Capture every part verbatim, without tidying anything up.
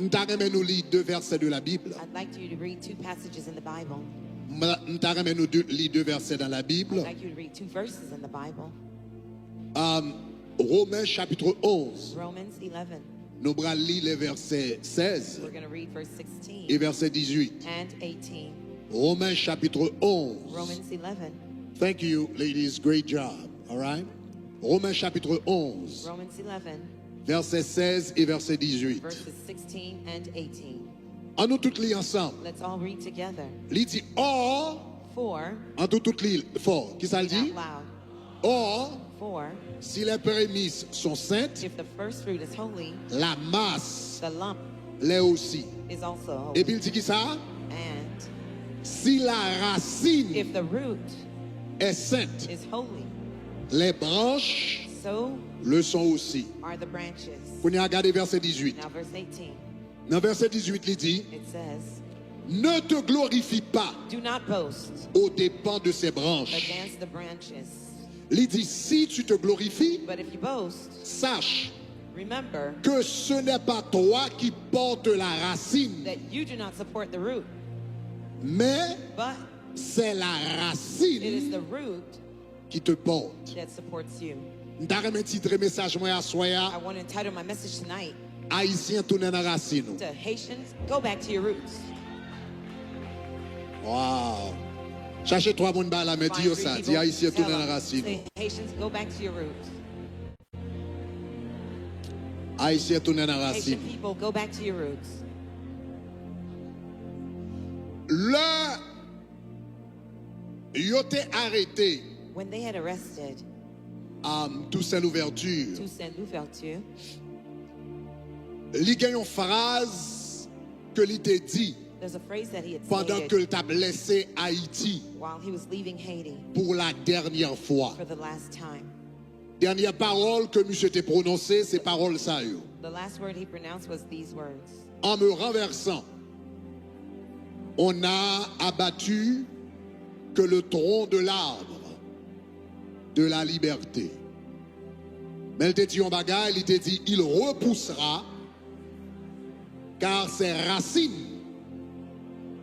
M ta renmen nou li de vèsè de la Bib. I'd like you to read two passages in the Bible. M m ta renmen nou de- li de vèsè dans la Bib. I'd like you to read two verses in the Bible. Um, Romain chapitre onze. Romans eleven. Nou pral li le verset seize We're going to read verse et sixteen verset dix-huit. And eighteen. Romain chapitre onze. Romans eleven. Thank you, ladies. Great job. All right. Romain chapitre onze, Romans eleven, verset seize et verset dix-huit. Verses sixteen and eighteen. An nou tout li ansanm. Let's all read together. Li di, or, For, an nou tout li fò. Ki sa l read di? Out loud. Or, For, si les prémices sont saintes, if the first fruit is holy, la masse the lump l'est aussi. Is also holy. Epi l di ki sa? And Si la racine if the root est sainte, is holy, les branches so le sont aussi. Are the branches. Kounye a gade verset dix-huit. Now, verse eighteen, Nan verset dix-huit, li di, it says, Ne te glorifie pas Do not boast aux dépens de ces branches. Against the branches. Li di, si tu te glorifies, But if you boast, sache remember que ce n'est pas toi qui portes la racine, that you do not support the root, mais but c'est la it is the racine root qui te porte. That supports you. M ta renmen titre mesaj mwen aswè I a, want to entitle my message tonight Ayisyen tounen nan rasin ou. To Haitians, go back to your roots. Wow. Chache twa moun ba la men, di yo sa, di Ayisyen tounen nan rasin ou. Say, Haitians, go back to your roots. Ayisyen tounen nan rasin Haitian ou. People, go back to your roots. Lè yo te arete When they had arrested um, Toussaint Louverture, Toussaint Louverture, li gen yon fraz ke li te di there's a phrase that he had pandan stated ke l t ap lese Ayiti while he was leaving Haiti pour la dernière fois. For the last time. Dènyè pawòl ke misye te pwononse, se pawòl sa yo. The last word he pronounced was these words. En me renversant, on a abattu que le tronc de l'arbre de la liberté. Men l te di yon bagay, li te di, il repoussera, car ses racines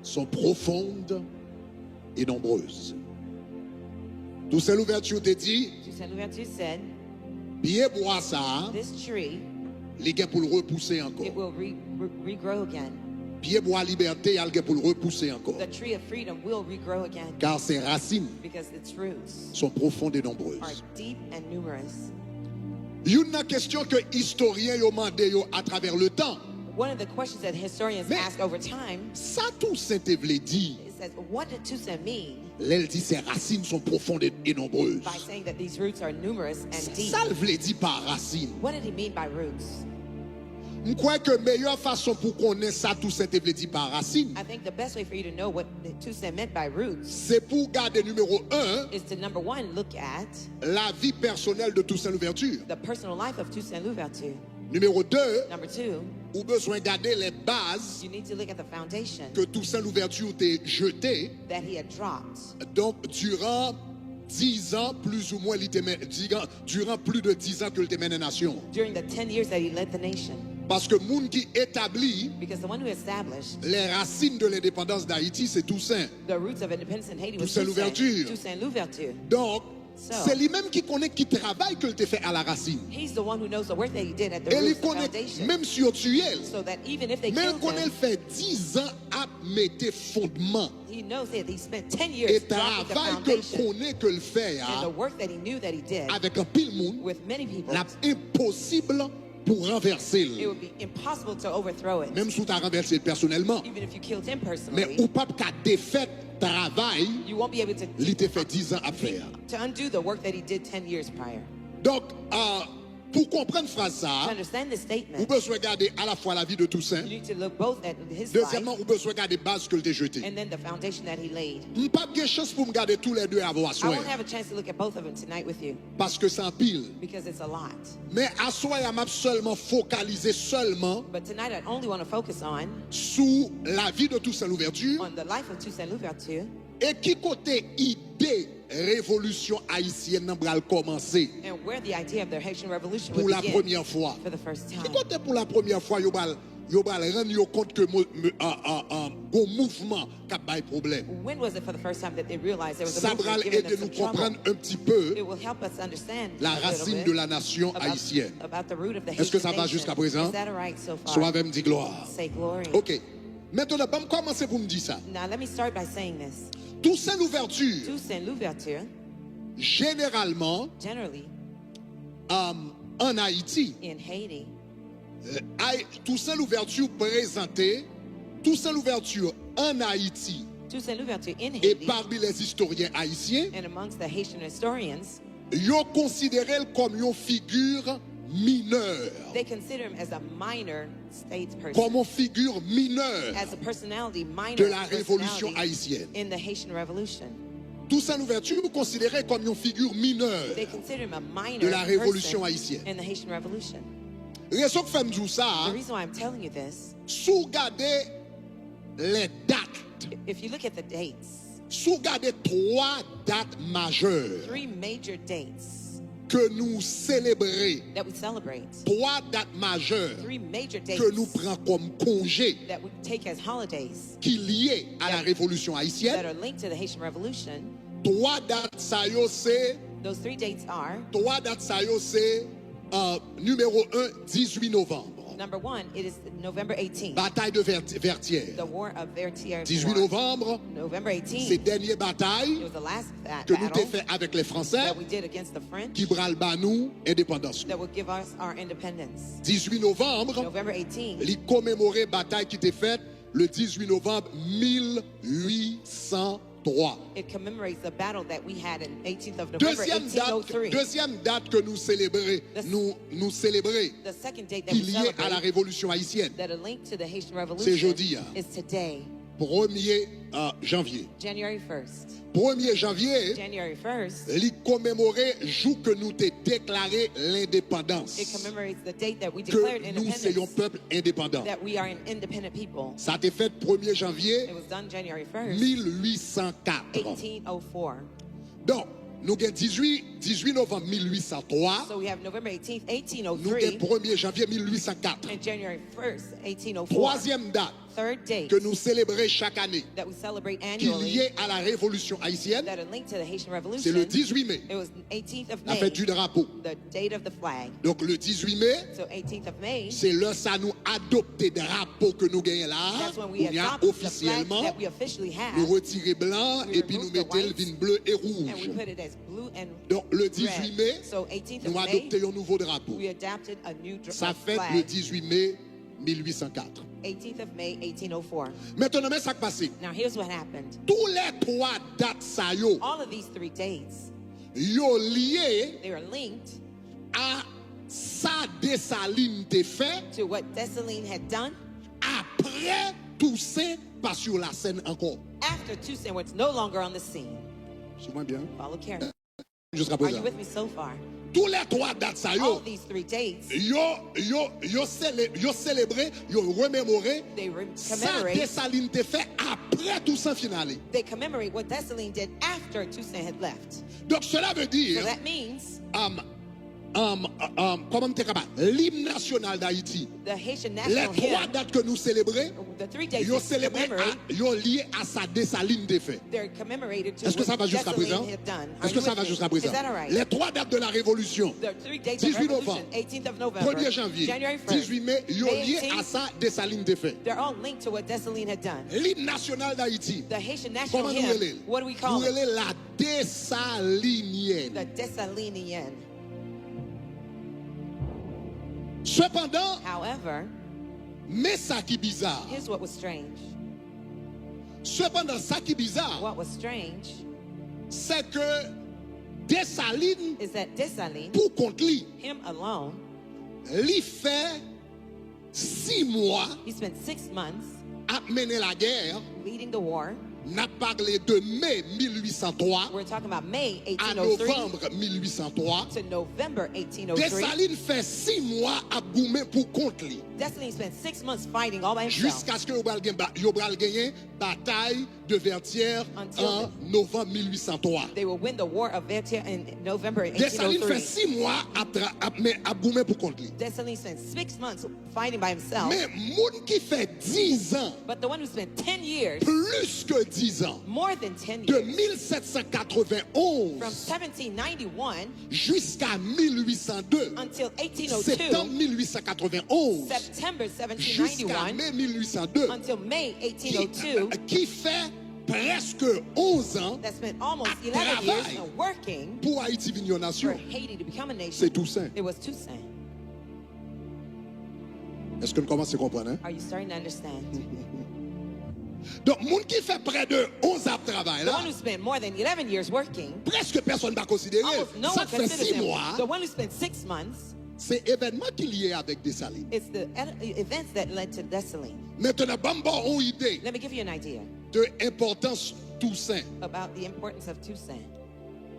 sont profondes et nombreuses. Toussaint Louverture te di, Toussaint Louverture said, pye bwa sa a, This tree, li gen pou l repouse ankò. It will re- re- regrow again. Pye bwa libète a, l gen pou l repouse ankò. The tree of freedom will regrow again Car ses racines because its roots sont profondes et are nombreuses. Deep and numerous. Youn nan kesyon ke istoryen yo mande yo atravè le tan, One of the questions that historians Men- ask over time sa Toussaint te vle di is that what did Toussaint mean lè l di ses racines sont profondes et, et nombreuses? By saying that these roots are numerous and deep? Sa l vle di pa rasin? What did he mean by roots? M kwè ke meyè fason pou konnen sa Toussaint te vle di pa rasin, I think the best way for you to know what Toussaint meant by roots se pou w gade nimewo en, is to number one, look at lavi pèsonèl de Toussaint Louverture. The personal life of Toussaint Louverture. Nimewo de, Number two, ou bezwen gade les bases you need to look at the foundation ke Toussaint Louverture te jete. That he had dropped. Donk, diran dizan, plizoumwen, li te men, diran, diran plis de dizan ke l te mennen nasyon. During the ten years that he led the nation. Paske moun ki etabli Because the one who established les racines de l'indépendance d'Haïti, se Toussaint. The roots of independence in Haiti was Toussaint Toussaint, Louverture. Toussaint Louverture. Donk, So, se li menm ki konnen ki travay ke l te fè a la rasin. He's the one who knows the work that he did at the E li roots, the konnen, foundation. Menm si yo tiye l, So that even if they men l killed konnen l him, fè dizan ap mete fondman. He knows that he spent ten E years dropping the travay ke l foundation. Konnen ke l fè And the a, work that he knew that he did avèk anpil moun, with many people, l ap enposib pou ranvèse it l. Would be impossible to overthrow it. Menm si w ta ranvèse l pèsonèlman. Even if you killed him Men personally, ou p ap ka defèt travay you won't be able to, li te fè dizan ap fè a. To undo the work that he did ten years prior. Donk, ah, pou w konprann fraz sa To a, understand this ou statement, bezwen gade alafen lavi de Toussaint. You need to look both at his Dezyèmman, life ou bezwen gade baz ke l te jete. And then the foundation that he laid. M p ap gen chans pou m gade tou lè de avè w I aswè won't a. Have a chance to look at both of them tonight with you. Paske sa anpil. Because it's a lot. Men aswè a, m ap sèlman fokalize sèlman But tonight I only want to focus on sou lavi de Toussaint Louverture. On the life of Toussaint Louverture. E ki kote ide revolisyon ayisyèn nan pral kòmanse And where the idea of the Haitian Revolution pou would la begin premyè fwa? For the first Ki time. Kote pou la premyè fwa yo pral Yo pral rann yo kont ke mo- mo- an- an- an- gon mouvman k ap bay pwoblèm. When was it for the first time that they realized there was a Sa movement pral giving ede them nou some trouble? Konprann un petit peu It will help us understand la a little racine bit de la nation about, haïtienne. About the root of the Est-ce que Haitian ça va nation. Jusqu'à présent? Is that all right so far? Sou avè m di glwa. Say glory. Ok. Mentnan, ban m kòmanse pou m di sa. Now let me start by saying this. Toussaint Louverture, Toussaint Louverture, jeneralman, generally, um, ann Ayiti, in Haiti, Ay- Toussaint Louverture prezante Toussaint Louverture ann Ayiti Toussaint Louverture in e Haiti, parmi les historiens haïtiens, and amongst the Haitian historians, yo konsidere l kòm yon figi minè, they consider him as a minor statesperson, kòm yon figi minè as a personality, minor de la révolution personality haïtienne. In the Haitian Revolution. Toussaint Louverture konsidere kòm yon figi minè They consider him a minor de la révolution person haïtienne. In the Haitian Revolution. Rezon k fè m di w sa, The reason why I'm telling you this, si w gade les dates, if you look at the dates, si w gade twa dat majè three major dates ke nou selebre, that we celebrate, twa dat majè three major dates ke nou pran kòm konje that we take as holidays ki lye a la that, Révolution that haïtienne. Are linked to the Haitian Revolution. Twa dat sa yo se, those three dates are, twa dat sa yo se, uh, nimewo en, dizuit novanm. Number one, it is November eighteenth. Batay de Vèt- Vètyè. The War of Vertières. Dizuit novanm, November eighteenth, se dènye batay ke nou te fè avèk lè Fransè ki pral ba nou endepandans nou. That will give us our independence. Dizuit novanm, li komemore batay ki te fèt le dizuit novanm mil ui san twa. It commemorates the battle that we had in eighteenth of November, dezyèm dat, eighteen oh three. Dezyèm dat ke nou selebre, nou, nou selebre, the second date that we celebrate, ki lye a la Révolution haïtienne, that are linked to the Haitian Revolution, se jodi a, is today, premye, uh, janvye. January first. Premye janvye, January first, li komemore jou ke nou te deklare lendepandans, it commemorates the date that we declared independence, ke nou se yon pèp endepandan. That we are an independent people. Sa te fèt premye janvye, it was done January first, mil ui san kat. Eighteen oh four. Donk, nou gen dizuit, dizuit novanm mil ui san twa. So we have November eighteenth, eighteen oh three, nou gen premye janvye mil ui san kat. And January first, eighteen oh four. Twazyèm dat, third date, ke nou selebre chak ane, that we celebrate annually, ki lye a la Révolution haïtienne, that are linked to the Haitian Revolution, se le dizuit me. It was eighteenth of May, la fèt du drapeau, the date of the flag. Donk, le dizuit me, so eighteenth of May, se lè sa nou adopte drapo ke nou genyen la a, that's when we kounye a, adopt the flag ofisyèlman, that we officially have. Nou retire blan, we epi nou remove the mete l whites, vin ble e wouj, and we put it as blue and red. Donk, le dizuit me, so eighteenth of May, nou adopte yon nouvo drapo. We adopted a new dra- flag. Sa fèt le dizuit me mil ui san kat. Eighteenth of May, eighteen oh four. Mentnan, men sa k pase. Now, here's what happened. Tou lè twa dat sa yo, all of these three dates, yo lye, they are linked, a sa Desalin te fè, to what Dessalines had done, apre Tousen pa sou lasèn ankò. After Toussaint was no longer on the scene. Suiv mwen byen. Follow carefully. Jiska prezan. Are you with me so far? Tou lè twa dat sa yo, all these three dates, yo, yo, yo sele- yo selebre, yo rememore, they re- sa, commemorate, Desalin te fè apre Tousen fin ale. They commemorate what Dessalines did after Toussaint had left. Donk, cela veut dire, so that means, um, um, um, kòman m te ka ba, lim nasyonal Dayiti, the Haitian national hymn, lè twa dat ke nou selebre, the three dates, yo selebre a, yo lye a sa Desalin te fè. They're commemorated to what Dessalines had done. Est-ce que ça va jusqu'à présent? Est-ce que ça va jusqu'à présent? Is that all right? Les trois dates de la Révolution, the three dates of revolution, dizuit novanm, eighteenth of November, premye janvye, January first, dizuit me, yo lye a sa Desalin te fè. They're all linked to what Dessalines had done. Lim nasyonal Dayiti. The Haitian national hymn, what do we call it? Kòman nou rele l? Nou rele l la Desalinienne. The Dessalinienne. Sepandan, however, men sa ki biza. Here's what was strange. Sepandan, sa ki biza, what was strange, se ke Desalin, is that Dessalines, pou kont li, him alone, li fè sis mwa, he spent six months, ap mennen lagè, leading the war, N ap pale de me mil uit san twa We're talking about May a eighteen oh three novanm mil uit san twa. To November eighteen oh three. Desalin fè sis mwa ap goumen pou kont li. Dessalines spent six months fighting all by himself. Jiskaske yo pral gen ba- yo pral genyen batay de Vertières Until an novanm mil uit san twa. They will win the war of Vertières in November Desalin fè eighteen oh three. Sis mwa ap, tra- ap, men, ap goumen pou kont li. Dessalines spent six months fighting by himself. Men moun ki fè diz an, But the one who spent ten years, plis ke diz an, more than ten de years, mil sèt san katrevenn onz from seventeen ninety-one jiska mil uit san de, until septanm eighteen oh two, mil uit san katrevenn onz, September jiska seventeen ninety-one me mil uit san de, until May ki, eighteen oh two, ki fè prèske onz an that spent almost ap eleven years travay working pou Ayiti vin yon for nasyon. Haiti to become a Se nation. Tousen. It was Toussaint. Èske n kòmanse konprann, hein? Are you starting to understand? Donk, moun ki fè prè de onz an ap travay The la, one who spent more than eleven years working, prèske pèsonn pa konsidere l. almost no Sa one k fè considers sis him. Mwa, The one who spent six months, se evènman ki lye avèk Desalin. it's the e- events that led to Dessalines. Mentnan, ban m ba w yon ide Let me give you an idea de enpòtans Tousen. About the importance of Toussaint.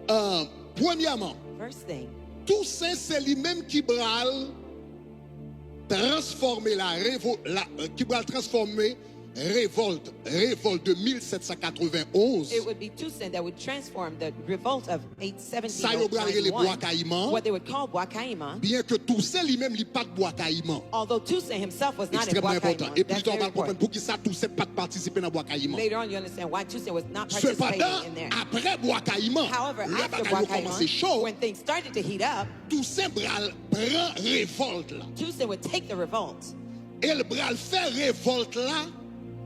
Uh, premyèman, First thing, Tousen se li menm ki pral transfòme la, revo, la ki pral transfòme revòlt, revòlt de mil sèt san katrevenn onz. It would be Toussaint that would transform the revolt of eight seventy Sa yo pral rele Bwa Kayiman. What they would call Bwa Kayiman. Byen ke Tousen li menm li pa t Bwa Kayiman. Although Toussaint himself was not in Ekstrèmman Bwa enpòtan. Kayiman. E pi That's ta w very pral konprann important. Poukisa Tousen pa t patisipe nan Bwa Kayiman. Later on, you understand why Toussaint was not participating Sepandan, in there. Apre Bwa Kayiman, However, lè after bagay Bwa yo kòmanse Kayiman, cho, when things started to heat up, Tousen pral pran revòlt la. Toussaint would take the revolt. E l pral fè revòlt la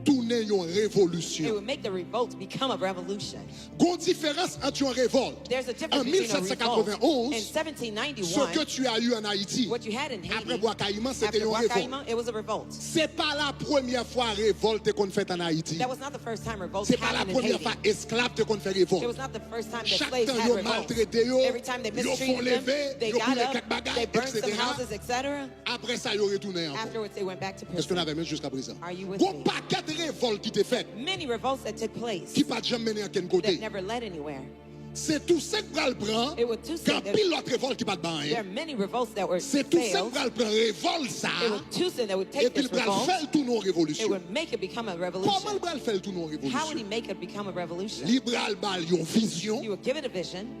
tounen yon It revolisyon. Would make the revolt become a revolution. Gon diferans ant yon revòlt There's a an difference between a revolt mil sèt san katrevenn onz, in ce que seventeen ninety-one, tu as eu en Haïti. What you had in Haiti, Apre Bwa Kayiman, se te after yon Bwa revòlt. Kayiman, it was a revolt. Se pa la premyè fwa revòlt te konn fèt an Ayiti. That was not the first time revolt Se pa la happened in premyè Haiti. Fwa esklav te konn fè revòlt. It was not the first time that Chak slaves tan had yo revolts. Maltrete yo, Every time they yo fè mistreated them, leve, they yo got boule up, kèk bagay, they burned some et cetera. Houses, et cetera. Apre sa, yo retounen ankò. Afterwards, they went back to Èske n prison. Avè m jiska prezan? Are you with Gon me? Pakèt revòlt ki te fèt, Many revolts that took place ki pa t janm mennen ankenn that kote. Never led anywhere. Se Toussaint k pral pran, It was Toussaint gen anpil lòt revòlt ki pa t bay There are anyen. Many revolts that were Se Toussaint k failed. Pral pran revòlt sa It was Toussaint that would take epi l this pral revolt. Fè l tounen yon It revolisyon. Would make it become a Kòman l revolution. Pral fè l tounen yon How would he revolisyon? Make it become a revolution? Li pral ba l yon vizyon. He would give it a vision.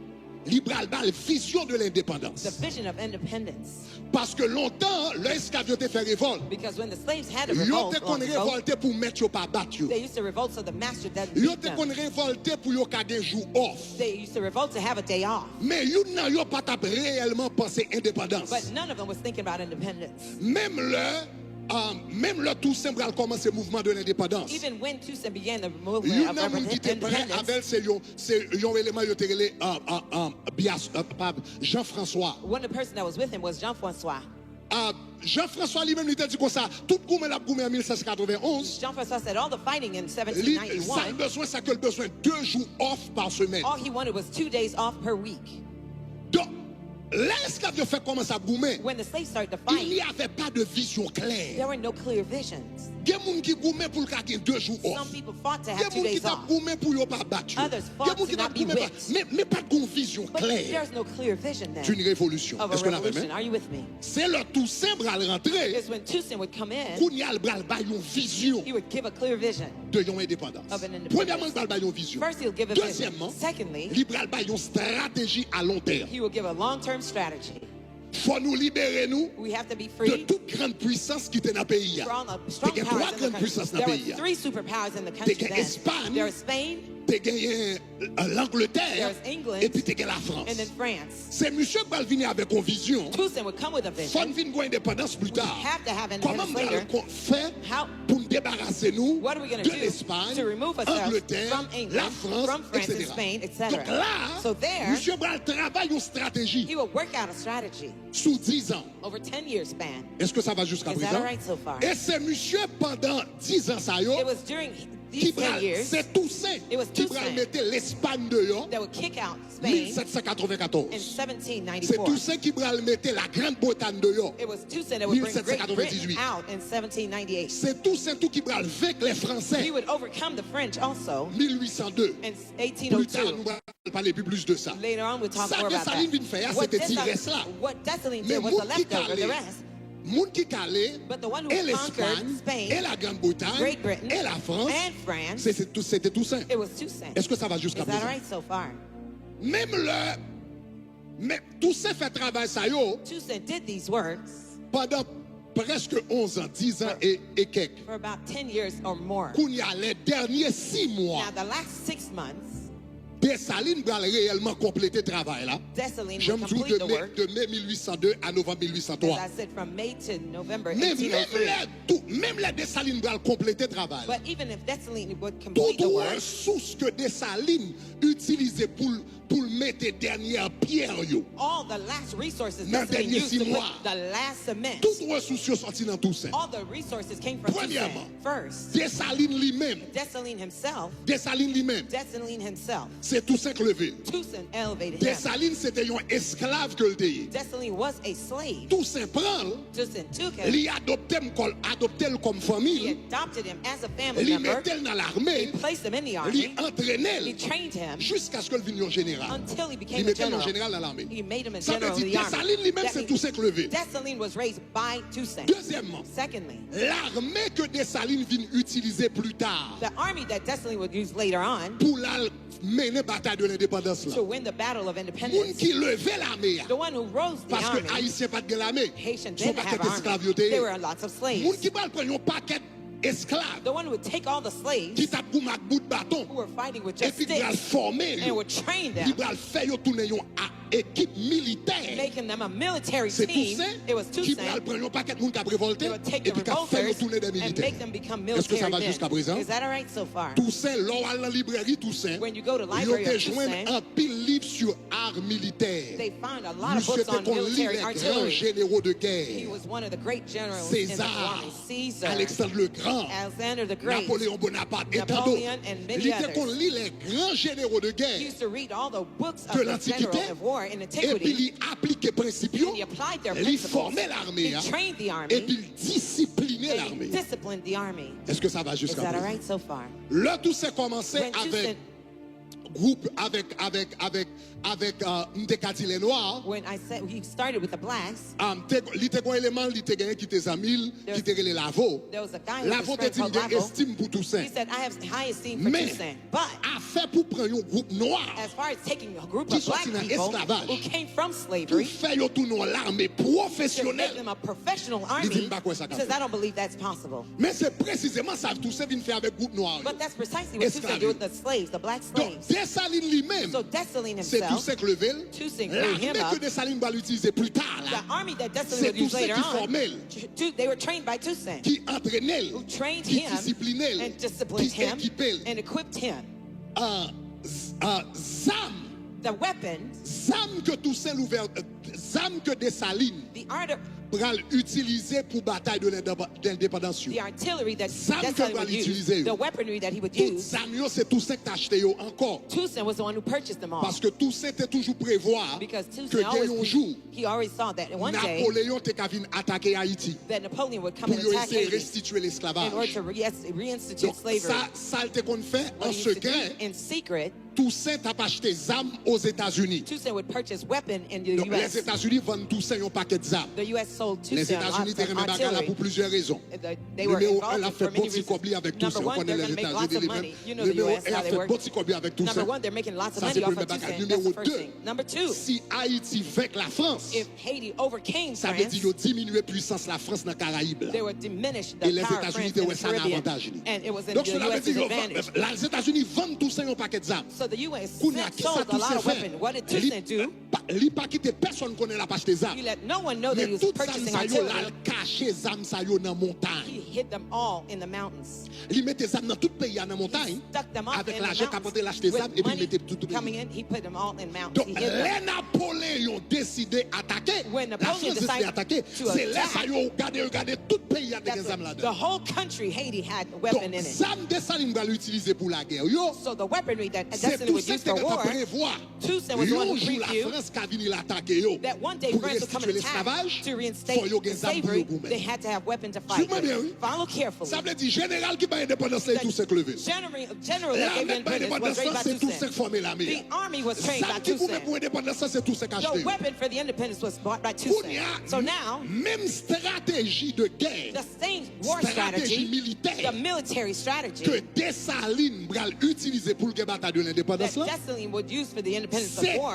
Li pral ba l vizyon de lendepandans. The vision of independence. Paske lontan, lè esklav yo te fè revòlt, Because when the slaves had a yo revolt, te konn long ago, Revòlte pou mèt yo pa bat yo. They used to revolt so the master doesn't Yo beat te them. Konn revòlte pou yo ka gen jou off. They used to revolt to have a day off. Men youn nan yo pa t ap reyèlman panse endepandans. But none of them was thinking about independence. Menm lè, um, menm lè Tousen pral kòmanse mouvman de lendepandans, Even when Toussaint began the movement youn of nan moun ki te prè independence, avè l se yon, se yon eleman yo te rele uh, uh, uh, Bias, uh, pa, Jean François. One of the person that was with him was Jean Francois. Uh, Jean François li menm li te di konsa, tout goumen l ap goumen an mil sèt san katrevenn onz, Jean Francois said all the fighting in li, sa l seventeen ninety-one, bezwen, sa ke l bezwen de jou off pa semèn. All he wanted was two days off per week. Donk, lè esklav yo fèk kòmanse ap goumen, When the slaves started to il n'y fight, avait pas de vision claire. There were no clear visions. Gen moun ki goumen pou l ka gen de jou off. Some people fought to have Gen two moun ki days t ap off. Goumen pou yo pa bat yo. Others Gen fought moun to ki t ap not be goumen pa, whipped. Men, men pa t gon vizyon But klè. There's no clear vision then D'une révolution. Of a Èske n avè revolution. M? Are you with me? Se lè Tousen pral rantre, Is when Toussaint would come in, kounye a l pral bay yon vizyon He would give a clear vision de yon endepandans. Of an independence. Premyèman, l pral bay yon vizyon. First, he'll give a vision. Dezyèmman, Secondly, li pral bay yon strateji a long tèm. He will give a long-term strategy. Fò nou libere nou We have to be de free tout grann pwisans ki te nan peyi a. From all the Te strong gen powers twa in the grann country. Pwisans nan There peyi were a. Three superpowers in the Te country gen then. Espay, There was Spain, te genyen uh, Langletè, There was England, epi te gen and then Lafrans. France. Se misye k pral vini avèk yon vizyon. Toussaint would come with a Fò n vision. Vin gen endepandans pli ta. Have to have Kòman independence m pral later. Kon, fè How, Pou n debarase nou what are we going de to do Lespay, to remove ourselves Angletè, from England, Lafrans, from France and etsetera. Spain, Donk et cetera. La, So there, misye pral travay yon strateji He will work out a strategy sou diz an. Over ten years span. Èske sa va jiska Is that all prezan? Right so far? E se misye pandan diz an sa yo It was during Ki pral, se Tousen ki pral mete Lespayn deyò mil sèt san katrevenkatòz. Se Tousen ki pral mete la Grande Bretagne deyò mil sèt san katrevendizuit. Se Tousen tou ki pral venk lè Fransè mil uit san de. Pli ta, nou pral pale pi plis de sa. Sa Desalin vin fè a, se te ti rès la. Men moun ki kale, moun ki kale, e Lespayn, e la Grande Bretagne, e la Frans, se, se tou, se te Tousen. Èske sa va jiska prezan? Menm lè, men Tousen fè travay sa yo pandan prèske onz an, diz an e, e kèk. Kounye a, lè dènye sis mwa, Desalin pral reyèlman konplete travay la. Jan m di w, de me, de me mil uit san de a novanm mil uit san twa. Men menm lè tou, menm lè Desalin pral konplete travay la, tout resous ke Desalin itilize pou l, pou l mete dènyè pyè yo nan dènye sis mwa, tout resous yo soti nan Tousen. Premyèman, Desalin li menm, Desalin li menm, se Tousen k leve l. Desalin se te yon esklav ke l te ye. Tousen pran l, li adopte m kòl, adopte l kòm fanmi l, li mete l nan lame, li antrene l jiskaske l vin yon jeneral. Li mete l yon jeneral nan lame. Sa vle di Desalin li menm se Tousen k leve l. Dezyèmman, lame ke Desalin vin itilize pli ta pou l al mennen batay de lendepandans la. Moun ki leve lame a, paske Ayisyen pa t gen lame, se yon pakèt esklav yo te ye. Moun ki pral pran yon pakèt esklav ki t ap goumen ak bout baton, epi ki pral fòme yo, li pral fè yo tounen yon a- ekip militè. Se Tousen ki pral pran yon pakèt moun k ap revòlte epi k ap fè yo tounen de militè. Èske sa va jiska prezan? Tousen, lè w al nan librèri Tousen, yo te jwenn anpil liv sou art militè. Misye te konn li les grands généraux de guerre. Seza, Alexandre le Grand, Napoléon Bonaparte, e tan dòt. Li te konn li les grands généraux de guerre de l'Antiquité, epi li aplike prensip yo, li fòme lame a, epi l disipline lame a. Èske sa va jiska prezan? Lè Tousen kòmanse avèk gwoup, avèk, avèk, avèk, avèk, euh, m te ka di lè nwa, um, te, li te gon eleman, li te genyen ki te zanmi l, ki te rele Laveaux. Laveaux te di m gen estim pou Tousen. Men, afè pou pran yon gwoup nwa ki soti nan esklavaj, pou fè yo tounen yon lame pwofesyonèl, li di m pa kwè sa ka fèt. Men se presizeman sa Tousen vin fè avèk gwoup nwa yo, esklav yo. Donk, Desalin li menm, se Tousen k leve l. Lame ke Desalin pral itilize pli ta la, se Tousen ki fòme l, ki antrene l, ki disipline l, ki ekipe l. Ah, z- ah, zam, zam ke Tousen Louvè, zam ke Desalin pral itilize pou batay de lendepandans yo. Zam ke l pral itilize yo, tout zam yo se Tousen k t achte yo ankò. Paske Tousen te toujou prevwa ke gen yon jou Napoleyon te ka vin atake Ayiti pou yo eseye restitye lesklavaj. Donk, sa, sa l te konn fè an sekrè, Tousen t ap achte zam Ozetazini. Donk, Lèzetazini vann Tousen yon pakèt zam. Lèzetazini te renmen bagay la pou plizyè rezon. Nimewo en, l ap fè bon ti kòb li avèk Tousen. Ou konnen Lèzetazini li menm, nimewo en, l ap fè bon ti kòb li avèk Tousen. Sa se premye bagay. Nimewo de, si Ayiti venk Lafrans, sa vle di yo diminye pwisans Lafrans nan Karayib la. E Lèzetazini te wè sa nan avantaj li. Donk, sela vle di yo, Lèzetazini vann Tousen yon pakèt zam. Kounye a, kisa Tousen fè? Li pa, li pa kite pèsonn konnen l ap achte zam. Men tout zam sa yo, l al kache zam sa yo nan montay. Li mete zam nan tout peyi a nan montay, avèk lajan k ap antre, l achte zam, epi l mete tout peyi a. Donk, lè Napoleyon deside atake, Lafrans deside atake, se lè sa yo gade, yo gade tout peyi a te gen zam ladan. Donk, zam Desalin pral itilize pou lagè yo, se tou sa k te gentan prevwa. Yon jou Lafrans ka vini l atake yo pou l restitye lesklavaj, fò yo gen zam pou yo goumen. Swiv mwen byen, wi. Sa vle di, jeneral ki bay endepandans la, se Tousen k leve l. Lame k bay endepandans la, se Tousen k fòme lame a. Zam ki goumen pou endepandans la, se Tousen k achte yo. Kounye a, menm strateji de gè, strateji militè ke Desalin pral itilize pou l gen batay de lendepandans la, se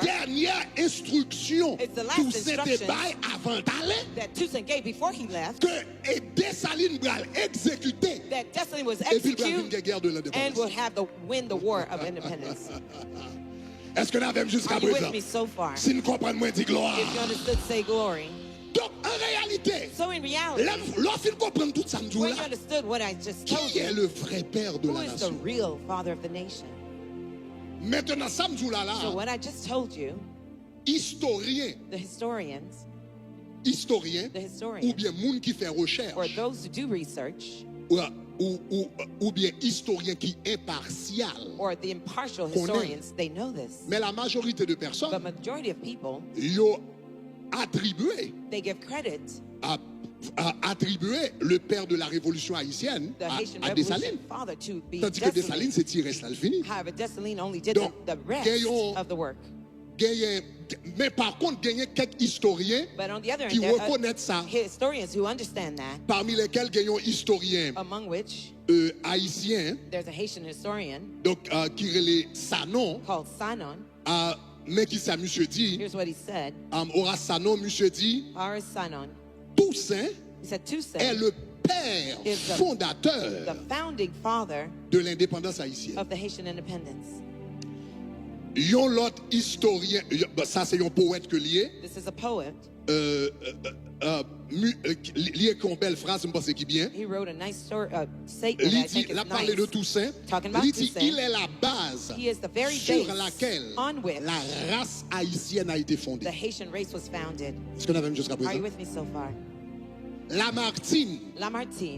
dènyè enstriksyon Tousen te bay avan l t ale, ke e Desalin pral egzekite, epi l pral vin gen gè de lendepandans. Èske n avè m jiska prezan? Si n konprann mwen, di glwa. Donk, an reyalite, lè, lè w fin konprann tout sa m di w la, qui est le vrai père de la nation? Mentenan, sa m di w la la, istoryen, istoryen, oubyen moun ki fè rechèch, ou, ou, ou, oubyen istoryen ki enpasyal konnen. Men la majorite de pèsòn, yo atribye, a, a, atribye le père de la révolution haïtienne a, a Desalin. Tandis que Desalin, se ti rès la l fini. Donk, gen yon, genyen, men pa kont, genyen kèk istoryen ki rekonèt sa, pami lèkèl gen yon istoryen, e, ayisyen, donk, e, ki rele Sanon. A, men kisa misye di. Horace Sanon, misye di, Toussaint est le père fondateur de l'indépendance haïtienne. Yon lòt istoryen, sa se yon powèt ke l ye. E, e, e, e, mi-, e, li, li ekri yon bèl fraz, m panse ki byen. Li di, l ap pale de Toussaint, li di, il est la base sur laquelle la race haïtienne a été fondée. Èske n avè m jiska prezan? Lamartine,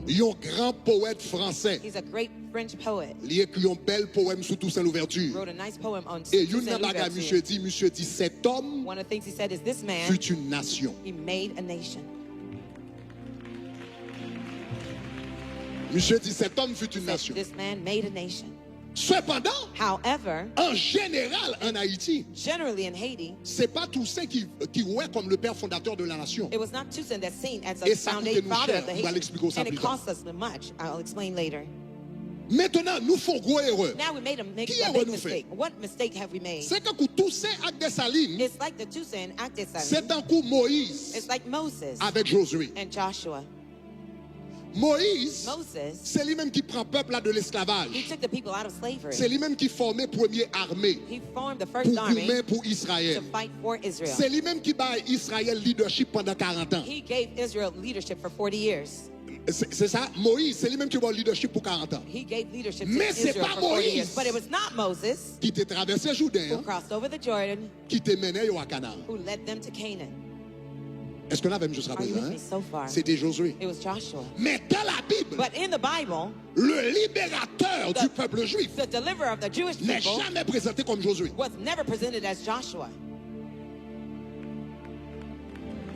yon gran powèt fransè, li ekri yon bèl powèm sou Toussaint Louverture. E youn nan bagay misye di, misye di, cet homme fut une nation. Misye di, cet homme fut une nation. Sepandan, an jeneral, ann Ayiti, se pa Toussaint ki, ki wè kòm le père fondateur de la nation. E sa koute nou chè, m pral eksplike w sa pita. Mentenan, nou fè yon gwo erè. Ki erè nou fè? Se tankou Toussaint ak Desalin, se tankou Moyiz avèk Jozye. Moyiz, se li menm ki pran pèp la de lesklavaj. Se li menm ki fòme premye ame pou goumen pou Izrayèl. Se li menm ki bay Izrayèl lidèchip pandan karant an. Se, se sa, Moyiz, se li menm ki ba w lidèchip pou karant an. Men se pa Moyiz ki te travèse Jouden an, ki te mennen yo a Kanaan. Èske n avè m jiska prezan? Se te Jozye. Men dans la Bible, le libérateur du peuple juif n'est jamais présenté comme Josué.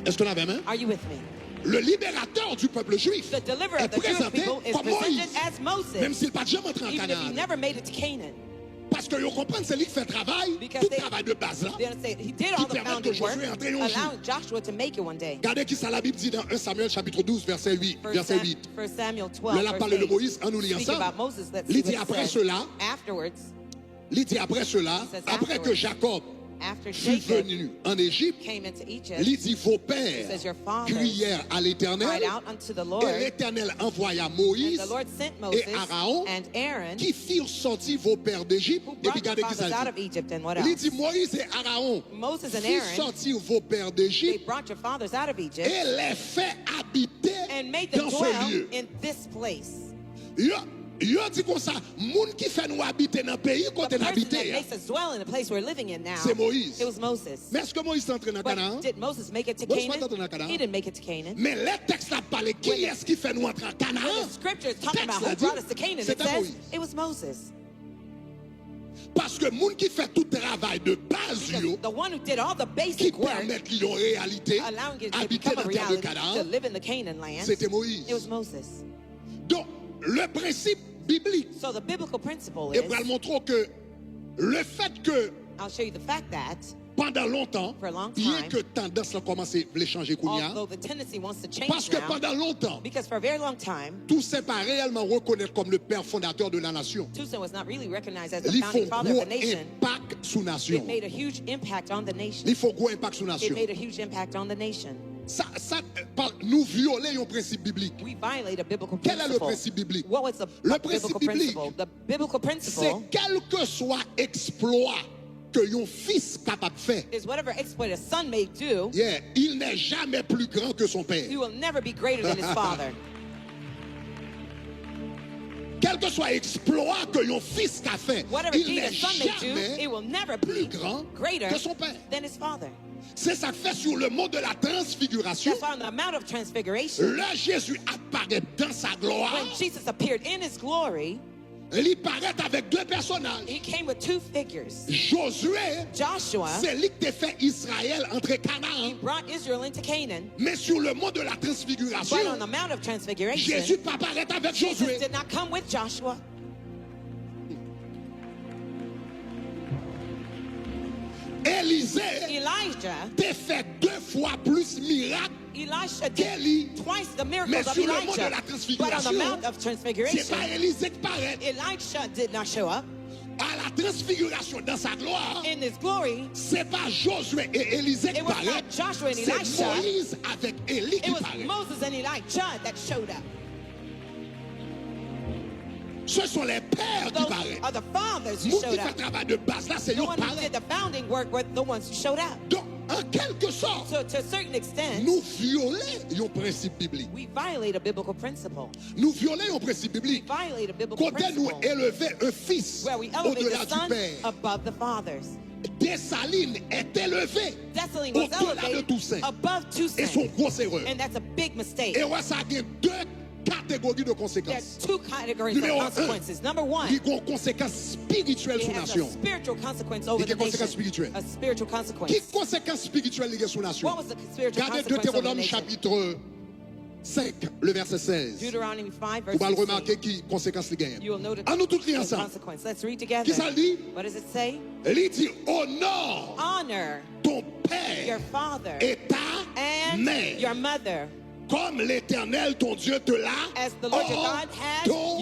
Èske n avè m? Le libérateur du peuple juif est présenté comme Moïse, menm si l pa t janm antre an Kanaan. Paske yo konprann se li k fè travay, tout travay de baz la, ki pèmèt ke Jozye antre yon jou. Gade ki sa Labib di nan en Samyèl chapit douz, vèsè uit, vèsè uit. Lè l ap pale de Moyiz, ann nou li ansanm. Li di, après cela, li di, après cela, après que Jacob fut venu en Égypte, li di, vos pères crièrent à l'Éternel, et l'Éternel envoya Moïse et Aaron, qui firent sortir vos pères d'Égypte. Epi gade ki sa l di. Li di, Moïse et Aaron firent sortir vos pères d'Égypte et les fait habiter dans ce lieu. Yo, Yo di konsa, moun ki fè nou abite nan peyi kote n abite a, se Moyiz. Men èske Moyiz te antre nan Kanaan? Moyiz pa t antre nan Kanaan. Men lè tèks la ap pale, kiyès ki fè nou antre an Kanaan? Tèks la di, se te Moyiz. Paske moun ki fè tout travay de baz yo, ki pèmèt li yon reyalite, abite nan tè de Kanaan, se te Moyiz. Donk, le prensip biblik, e pral montre w ke le fèt ke pandan lontan, byen ke tandans lan kòmanse vle chanje kounye a, paske pandan lontan, Toussaint pa reyèlman rekonèt kòm le père fondateur de la nation. Li fè yon gwo enpak sou nasyon. Li fè yon gwo enpak sou nasyon. Sa, sa, pa, nou vyole yon prensip biblik. Kèl e le prensip biblik? Le prensip biblik, se kèlkeswa eksplwa ke yon fis kapab fè, il n'est jamais plus grand que son père. Kèlkeswa eksplwa ke yon fis ka fè, il n'est jamais plus grand que son père. Se sa k fè sur le mont de la transfiguration, lè Jezi ap parèt dans sa gloire, li parèt avèk de pèsonaj. Josué, se li k te fè Izrayèl antre Kanaan. Men sur le mont de la transfiguration, Jezi pa parèt avèk Josué. Elize te fè de fwa plis mirak ke li. Men sur le mont de la transfiguration, se pa Elize k parèt. À la transfiguration dans sa gloire, se pa Josué e Elize k parèt, se Moyiz avèk Eli ki parèt. Ce sont les pères qui paraissent. Moun ki fè travay de baz la, se yo k parèt. Donk, an kèlkesòt, nou vyole yon prensip biblik. Nou vyole yon prensip biblik. Kote nou eleve un fils au-delà du père. Dessalines est élevé au-delà de Toussaint. E se yon gwo erè. Erè sa gen de kategori de konsekans. Nimewo en, li gen yon konsekans espirityèl sou nasyon. Li gen konsekans espirityèl. Ki konsekans espirityèl li gen sou nasyon? Gade Deutéronome chapitre cinq, le verset seize. Ou pral remake ki konsekans li genyen. An nou tout li ansanm. Kisa l di? Li di, honore ton père et ta mère, comme l'Éternel ton Dieu te l'a ordonné. Ou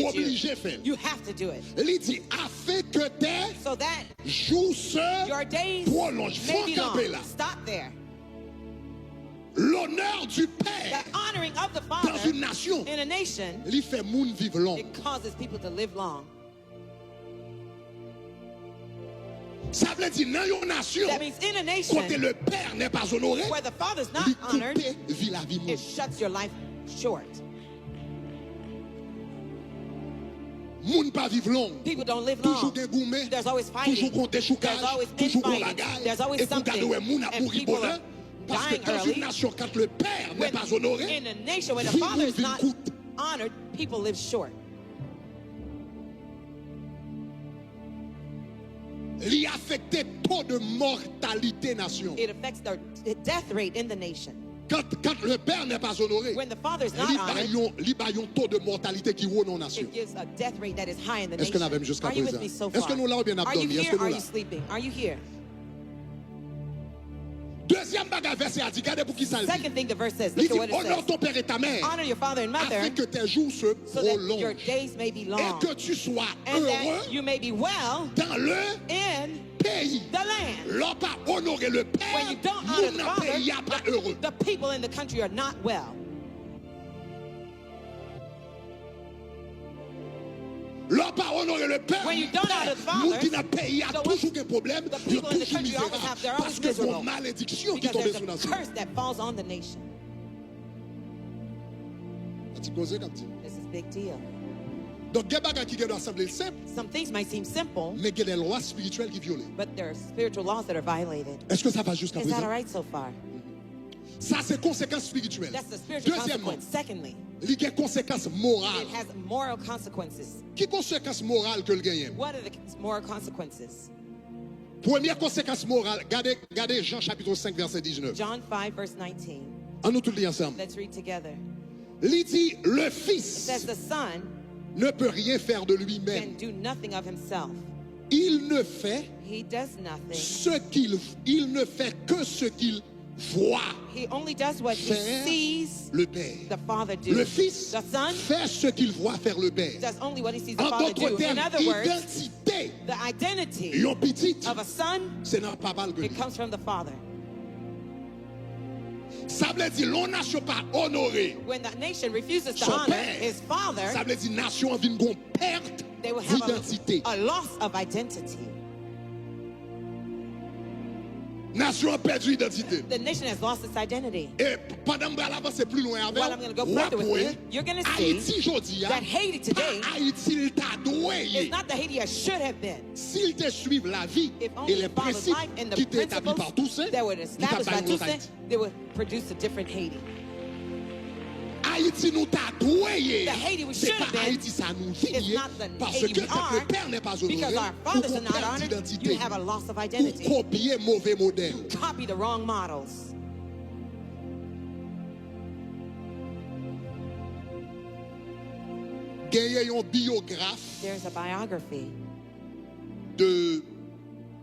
oblije fè l. Li di, afin que tes jours se prolongent. Fò w kanpe la. L'honneur du père dans une nation, li fè moun viv long. Sa vle di, nan yon nasyon kote le père n'est pas honoré, li koupe vi lavi moun. Moun pa viv long. Toujou gen goumen, toujou gen yon dechoukaj, toujou gen yon bagay. Epi w gade wè moun ap mouri bonè. Paske dans une nation, quand le père n'est pas honoré, vi moun vin kout. Li afekte to de mòtalite nasyon. Quand, quand le père n'est pas honoré, li bay yon, li bay yon to de mòtalite ki wo nan yon nasyon. Èske n avè m jiska prezan? Èske nou la oubyen n ap dòmi? Èske nou la? Dezyèm bagay vèsè a di, gade pou kisa l di. Li di, honore ton père et ta mère, afin que tes jours se prolongent, et que tu sois heureux dans le pays. Lè w pa onore le père, moun nan peyi a pa ere. Lè w pa onore le père, moun ki nan peyi a toujou gen pwoblèm, yo toujou mizerab, paske gen yon malediksyon ki tonbe sou nasyon. Ti koze k ap di. This is big deal. Donk, gen bagay ki gen dwa sanble l senp, Some things might seem simple, men gen de lwa espirityèl ki vyole. But there are spiritual laws that are violated. Est-ce que ça va jusqu'à Is that all présent? Right so far? Sa se konsekans espirityèl. That's the spiritual Deuxièmement, consequence. Secondly, li gen konsekans moral. It has moral consequences. Ki konsekans moral ke l genyen? What are the cons- moral consequences? Premye konsekans moral, gade, gade Jan chapit senk vèsè diznèf. John five, verse nineteen. An nou tout li ansanm. Let's read together. Li di, le It says Fils the Son ne peut rien faire de can lui-même. Do nothing of himself. Il ne fait He does nothing. Ce qu'il, il ne fait que ce qu'il voit He only does what he faire sees le Père. The Father do. Le Fils The Son fait ce qu'il voit faire le Père. Does only what he sees the En Father d'autres do. In termes, other words, identité the identity yon pitit, of a son, se nan papa l ke it li. Comes from the Father. Sa vle di, lè yon nasyon pa onore When the nation refuses to son honor pè, his father, sa vle di nasyon an vin gon pèt they will have didantite. A, a loss of identity. Nasyon an pèdi idantite. The nation has lost its identity. E pandan m pral avanse pli lwen avè While I'm gonna go w, w further ap with wè you, you're gonna see Ayiti jodi a, that Haiti today pa Ayiti l ta dwe ye. Is not the Haiti it should have been. Si l te swiv lavi If e only lè he followed prensip life and the ki te etabli pa principles Tousen, that were li ta established bay by yon lòt Toussaint, Ayiti. They would produce a different Haiti. Ayiti nou ta dwe ye. The Haiti we Se should pa have been Ayiti sa nou vin is ye. Not the Paske Haiti we kèk are le pè nè pa onore, Because our ou fathers gon are not pèt honored. Idantite. You have a loss of Ou identity. Kopye move modèl. You copy the wrong models. Genyen yon biyograf There's a biography de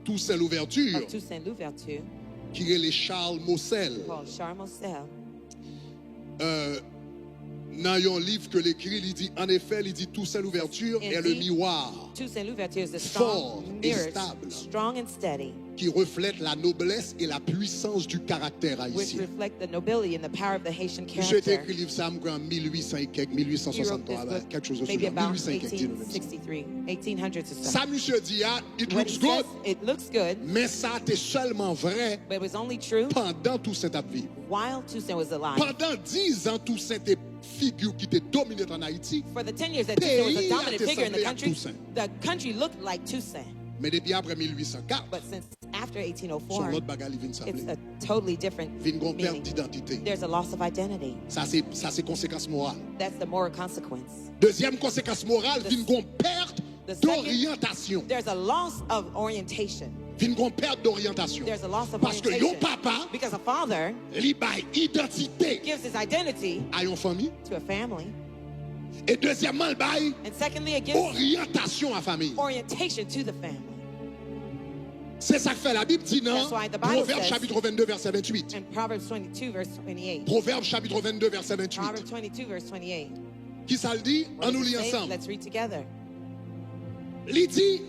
Toussaint Louverture of Toussaint Louverture ki rele Charles Mossel. Called Charles Mossel. Euh, nan yon liv ke l ekri, li di, en effet, li di, Toussaint Louverture est le Indeed, miroir Toussaint Louverture is the fort strong et mirror, stable strong and steady, qui reflète la noblesse et la puissance du caractère which haïtien. Reflect the nobility and the power of the Haitian Misye te character. Ekri liv sa, m kwè, an mil wi san e kèk, He wrote this mil wi san swasanntwa, book quelque chose de ce Maybe genre. About Mil wi san e kèk, di nou menm sa. eighteen sixty-three, eighteen hundreds or so. Sa misye di a, it What he looks good, says, it looks good, men sa te sèlman vrè but it was only true pandan Toussaint t ap viv. While Toussaint was alive. Pandan diz an Toussaint te figi ki te dominant an Ayiti, For the ten years that Toussaint was a peyi a dominant te figure in the sanble ak country, Toussaint. The country looked like Toussaint. Men depi apre mil wi san kat, But since after se yon eighteen oh four, lòt bagay li vin It's sanble. A totally different Vin gon pèt meaning. Idantite. There's a loss of identity. Sa se, sa se konsekans moral. That's the moral consequence. Dezyèm konsekans moral, The- vin gon pèt The second, doryantasyon. There's a loss of orientation. Vin gon pèt doryantasyon. There's a loss of Paske yon orientation. Papa Because a father li bay idantite gives his identity a yon fanmi to a family. E dezyèmman, l bay And secondly, it gives oryantasyon a fanmi. Orientation to the family. Se sa k fè Labib di nan That's why the Bible Pwovèb says- chapit vennde vèsè venntuit. In Proverbs twenty-two, verse twenty-eight. Pwovèb chapit vennde vèsè venntuit. Proverbs twenty-two, verse twenty-eight. Ki sa l di? What An nou does li it say? Ansanm. Let's read together. Li di,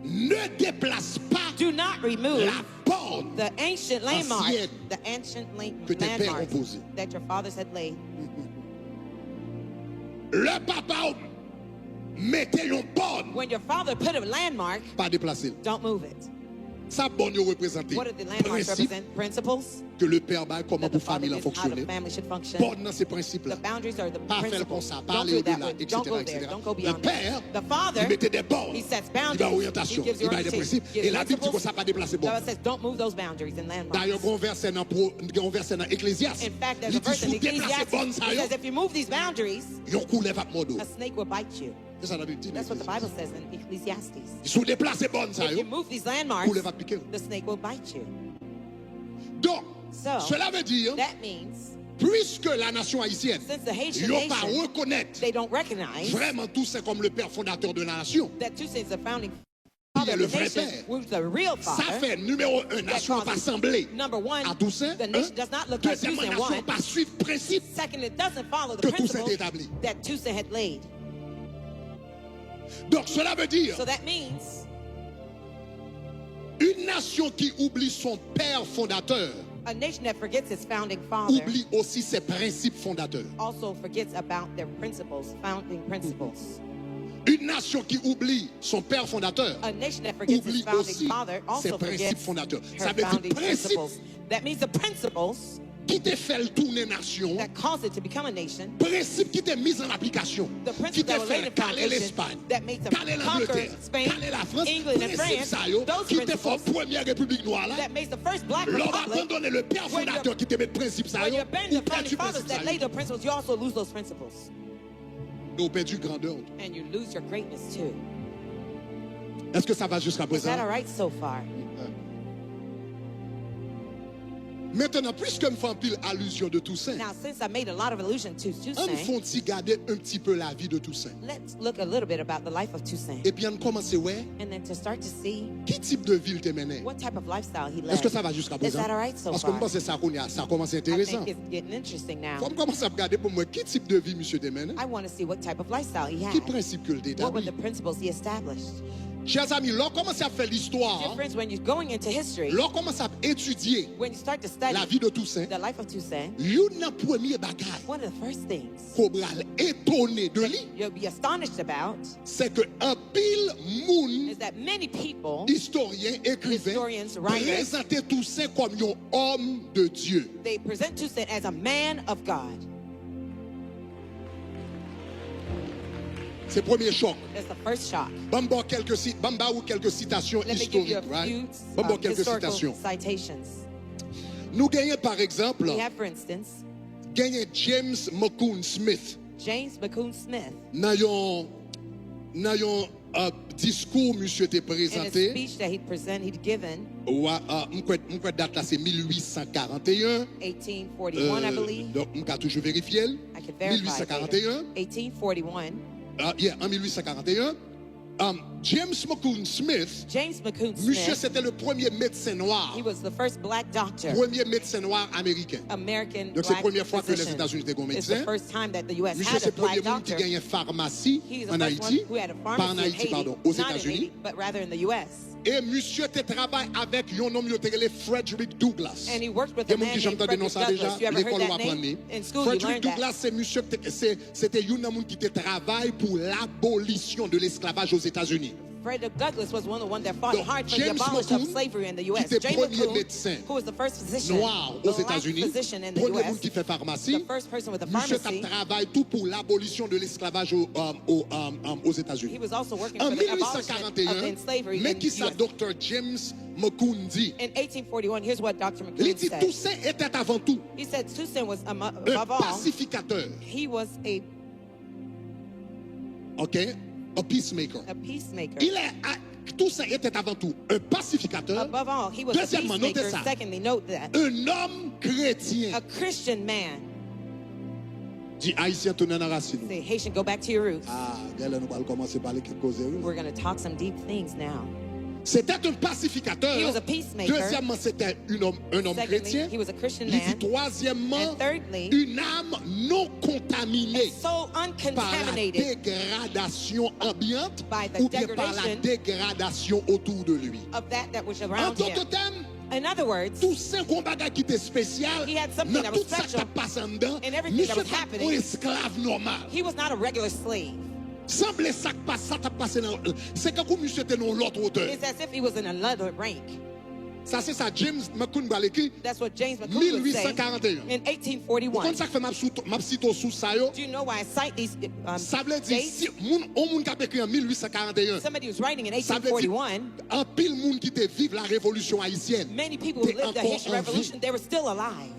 ne déplace pas Do not remove la borne the ancient landmark, ancienne the ancient land- que tes pères ont landmarks posée. That your fathers had laid. Lè papa w mete yon bòn, When your father put a landmark, pa deplase l. Don't move it. Sa bòn yo reprezante? What do the landmarks Prensip represent? Principles ke le pè bay kòman that the pou fanmi father lan gives how the fonksyone. family should function. Bòn nan se prensip The la. boundaries are the Pa fè l principles. Konsa, pa Don't ale do it that odela, way. Don't go et cetera, there. et cetera. Don't go Le beyond pè, that. The li father, mete de bòn. He sets Li bay boundaries. oryantasyon, He gives li bay de orientation. prensip. Gives E Labib di principles. Konsa pa deplase bòn. God says, don't move those boundaries and landmarks. Dayè, gen yon vèsè nan, pro- gen yon vèsè nan Eklezyas. In fact, there's Li a di, verse si in w deplase Ecclesiastes bòn that sa yo, says, if you move these boundaries, yon koulèv ap mòde w. A snake will bite you. Se sa Labib di nan That's what the Eklezyas. Bible says in Ecclesiastes. Si w deplase bòn sa If yo, you move these landmarks, koulèv ap pike w. The snake will bite you. Donk, So, cela veut dire, that means, puisque la nation haïtienne, since the Haitian yo pa nation, rekonèt They don't recognize vrèman Toussaint comme le père fondateur de la nation, That Toussaint is the founding qui father est of le the vrai nation, père. Who's the real Sa father. Fè, nimewo en, That nasyon an pa causes, sanble number one, a Toussaint. The nation does not look like Toussaint. Dezyèmman, nasyon an pa swiv prensip Second, it doesn't follow the ke Toussaint te principle etabli. That Toussaint had laid. Donc, cela veut dire, So that means, une nation qui oublie son père fondateur A nation that forgets its founding father oublie aussi ses principes fondateurs. Also forgets about their principles, founding principles. Une nation qui oublie son père fondateur A nation that forgets oublie its founding aussi father ses Also principes forgets fondateurs. Her Ça veut dire founding principes principles. That means the principles ki te fè l tounen nasyon an, that caused it to become a nation, prensip ki te miz an aplikasyon, the ki principles te that were fè laid l in kale foundation Lespay, that made them kale conquer Langletè, Spain, kale Lafrans, England, and prensip France, sa yo those ki te fè principles premye repiblik nwa la. that makes the first black Lè w republic. abandone le pè When you, fondatè ki te met prensip sa when you yo, abandon ou the founding pèdi fathers prensip that sa laid yo. those principles, you also lose those principles. E w pèdi grandè w. And you lose your greatness too. Èske sa va jiska Is that all prezan? Right so far? Mentnan, piske m fè anpil alizyon de Toussaint, Now, since I made a lot of allusion to an n Toussaint, fon ti gade un petit peu la vie de Toussaint. Let's look a little bit about the life of Toussaint. Epi an n kòmanse wè And then to start to see ki tip de vi l te mennen. What type of lifestyle he led. Èske sa va jiska Is that prezan? All Right so Paske m far? Panse sa kounye a, sa kòmanse I enteresan. Think it's getting interesting now. Fò m kòmanse ap gade pou m wè ki tip de vi misye te mennen. I want to see what type of lifestyle he had. Ki prensip ke l te What were the etabli? Principles he established? Chers amis, lè w kòmanse ap fè listwa, Dear friends, when you're going into history, lè w kòmanse ap etidye when you start to study la vie de Toussaint, the life of Toussaint, youn nan premye bagay one of the first things ke w pral etone de li, you'll be astonished about se ke anpil moun, is that many people, istoryen, ekriven, historians, writers, prezante Toussaint kòm yon homme de Dieu. They present Toussaint as a man of God. Se premye chòk. That's the first shock. Ban m ba w kèlke si-, ban m ba ou kèlke sitasyon Let me give you a istorik, right? Few Ban m ba w um, kèlke historical sitasyon. Citations. Nou genyen, pa egzanp, We have, for instance, genyen James McCoon Smith James McCoon Smith nan yon, nan yon uh, diskou misye te in a prezante. Speech that he'd present, he'd given, Wa, uh, m kwè, m kwè dat la se mil ui san karant e yen. eighteen forty-one, I Euh, believe. Donk, m ka toujou verifye l. I could verify it later. mil ui san karant e yen. eighteen forty-one. Uh, yeah, an mil ui san karant e yen. Um, James McCoon Smith, James McCoon misye Smith, se te le premye medsen nwa. He was the first black doctor, Premye medsen nwa ameriken. American Donk, se black premye fwa ke physician. Lèzetazini te gen yon It's the medsen. First time that the U S Misye had se a black premye moun ki doctor. Genyen famasi He's the an first one Ayiti. Who had a Pa an pharmacy in Ayiti, Haiti, padon, not in Haiti, Ozetazini. But rather in the U S. E misye te travay avèk yon nonm yo te rele Frederick Douglass. And he worked with a Gen moun man ki janm named tande non Frederick sa deja, Douglass. You ever heard lekòl ou that aprann name? Li. In school, you Frederick learned that. Douglass se misye ki te- se se te youn nan moun ki te travay pou labolisyon de lesklavaj Ozetazini. Frederick Douglass was one of the ones that fought Donk, hard for the James abolition of McCoon, slavery in the ki U S. te James premye McCoon, medsen who was the first physician, nwa the black Ozetazini, physician in the premye U S, moun ki fè famasi, the first person with a misye t ap pharmacy, travay tou pou labolisyon de lesklavaj o, um, o, um, um, Ozetazini. He was also working An for the abolition of mil ui san karant e yen, enslavement slavery men in the kisa U S. Doktè James McCoon di. In eighteen forty-one, here's what Doctor Li McCoon di said. Toussaint était avant tout He said Toussaint was, um, un above all, pacificateur. He was a Ok? A peacemaker. A peacemaker. Il est à- Toussaint était avant tout un pacificateur. Above all, he was a Deuxièmement, notez peacemaker. Ça. Secondly, note that. Un homme chrétien. A Christian man. Di Ayisyen tounen nan rasin ou. Say, Haitian, go back to your roots. Ah, genlè nou pral kòmanse pale kèk koze wi. We're going to talk some deep things now. C'était un pacificateur. He was a peacemaker. Deuxièmement, c'était un homme, un homme Secondly, chrétien. He was a Christian Il dit man. Troisièmement, And thirdly, une âme non contaminée So par la uncontaminated dégradation ambiante by the ou bien par la degradation dégradation autour de lui. Of that that was En around him. D'autres termes, In other words, Toussaint gon bagay ki te espesyal He had something nan that was tout sa k t ap special pase anndan. In everything that Misye was t ap happening. Yon esklav nòmal. He was not a regular slave. Sanble sa k pas, sa t ap pase nan, se kankou misye te nan yon lòt wotè. It's as if he was in another rank. Sa se sa James McCoon pral ekri That's what James McCoon would say mil ui san karant e yen. In Ou konn eighteen forty-one. Sa k fè m ap sou- m ap site w sous sa yo? Do you know why I cite these um, Sa vle di dates? Si moun, yon moun k ap ekri an mil ui san karant e yen. Somebody who's writing in Sa vle di eighteen forty-one. Anpil moun ki te viv la révolution haïtienne Many people who te lived the ankò Haitian an vi. Revolution, they were still alive.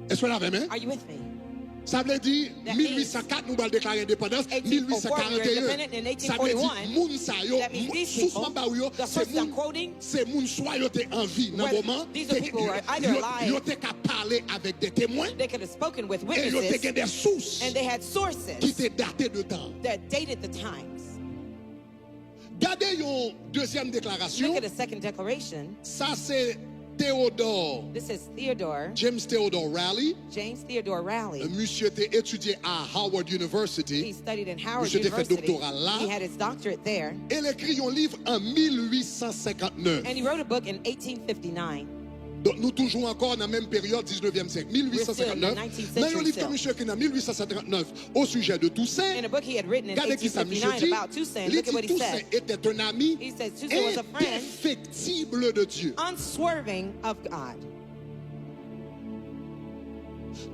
Èske w la avè m? Are you with me? Sa vle di That mil ui san kat nou pral deklare endepandans, eighteen oh four, we were mil ui san karant e yen. independent, and Sa vle di eighteen forty-one, moun sa yo, that means these sous people, mwen ba ou yo, the se sources I'm moun, quoting, se moun swa yo te an vi nan whether moman, these are people who are either yo, alive, yo te ka pale avèk de temwen, they could have spoken with e yo te witnesses, gen de sous and they had sources ki te date de tan. That dated the times. Gade yon dezyèm deklarasyon. Look at a second declaration. Sa se Theodore. This is Theodore. James Theodore Raleigh. James Theodore Raleigh. Misye te etidye a Howard University. He studied in Howard Misye te fè University. Doktora la. He had his doctorate there. E l ekri yon liv an mil ui san senkant nèf. And he wrote a book in eighteen fifty-nine. Donk, nou toujou ankò nan menm peryòd diznèvyèm syèk, mil ui san senkant nèf. Nan yon liv ke misye ekri nan mil ui san senkant nèf au sujet de Toussaint. In a book he had written in Gade ki sa misye eighteen fifty-nine di. About Toussaint. Li Look at di what he said. Toussaint était un ami He said Toussaint was a friend indéfectible de Dieu. Unswerving of God.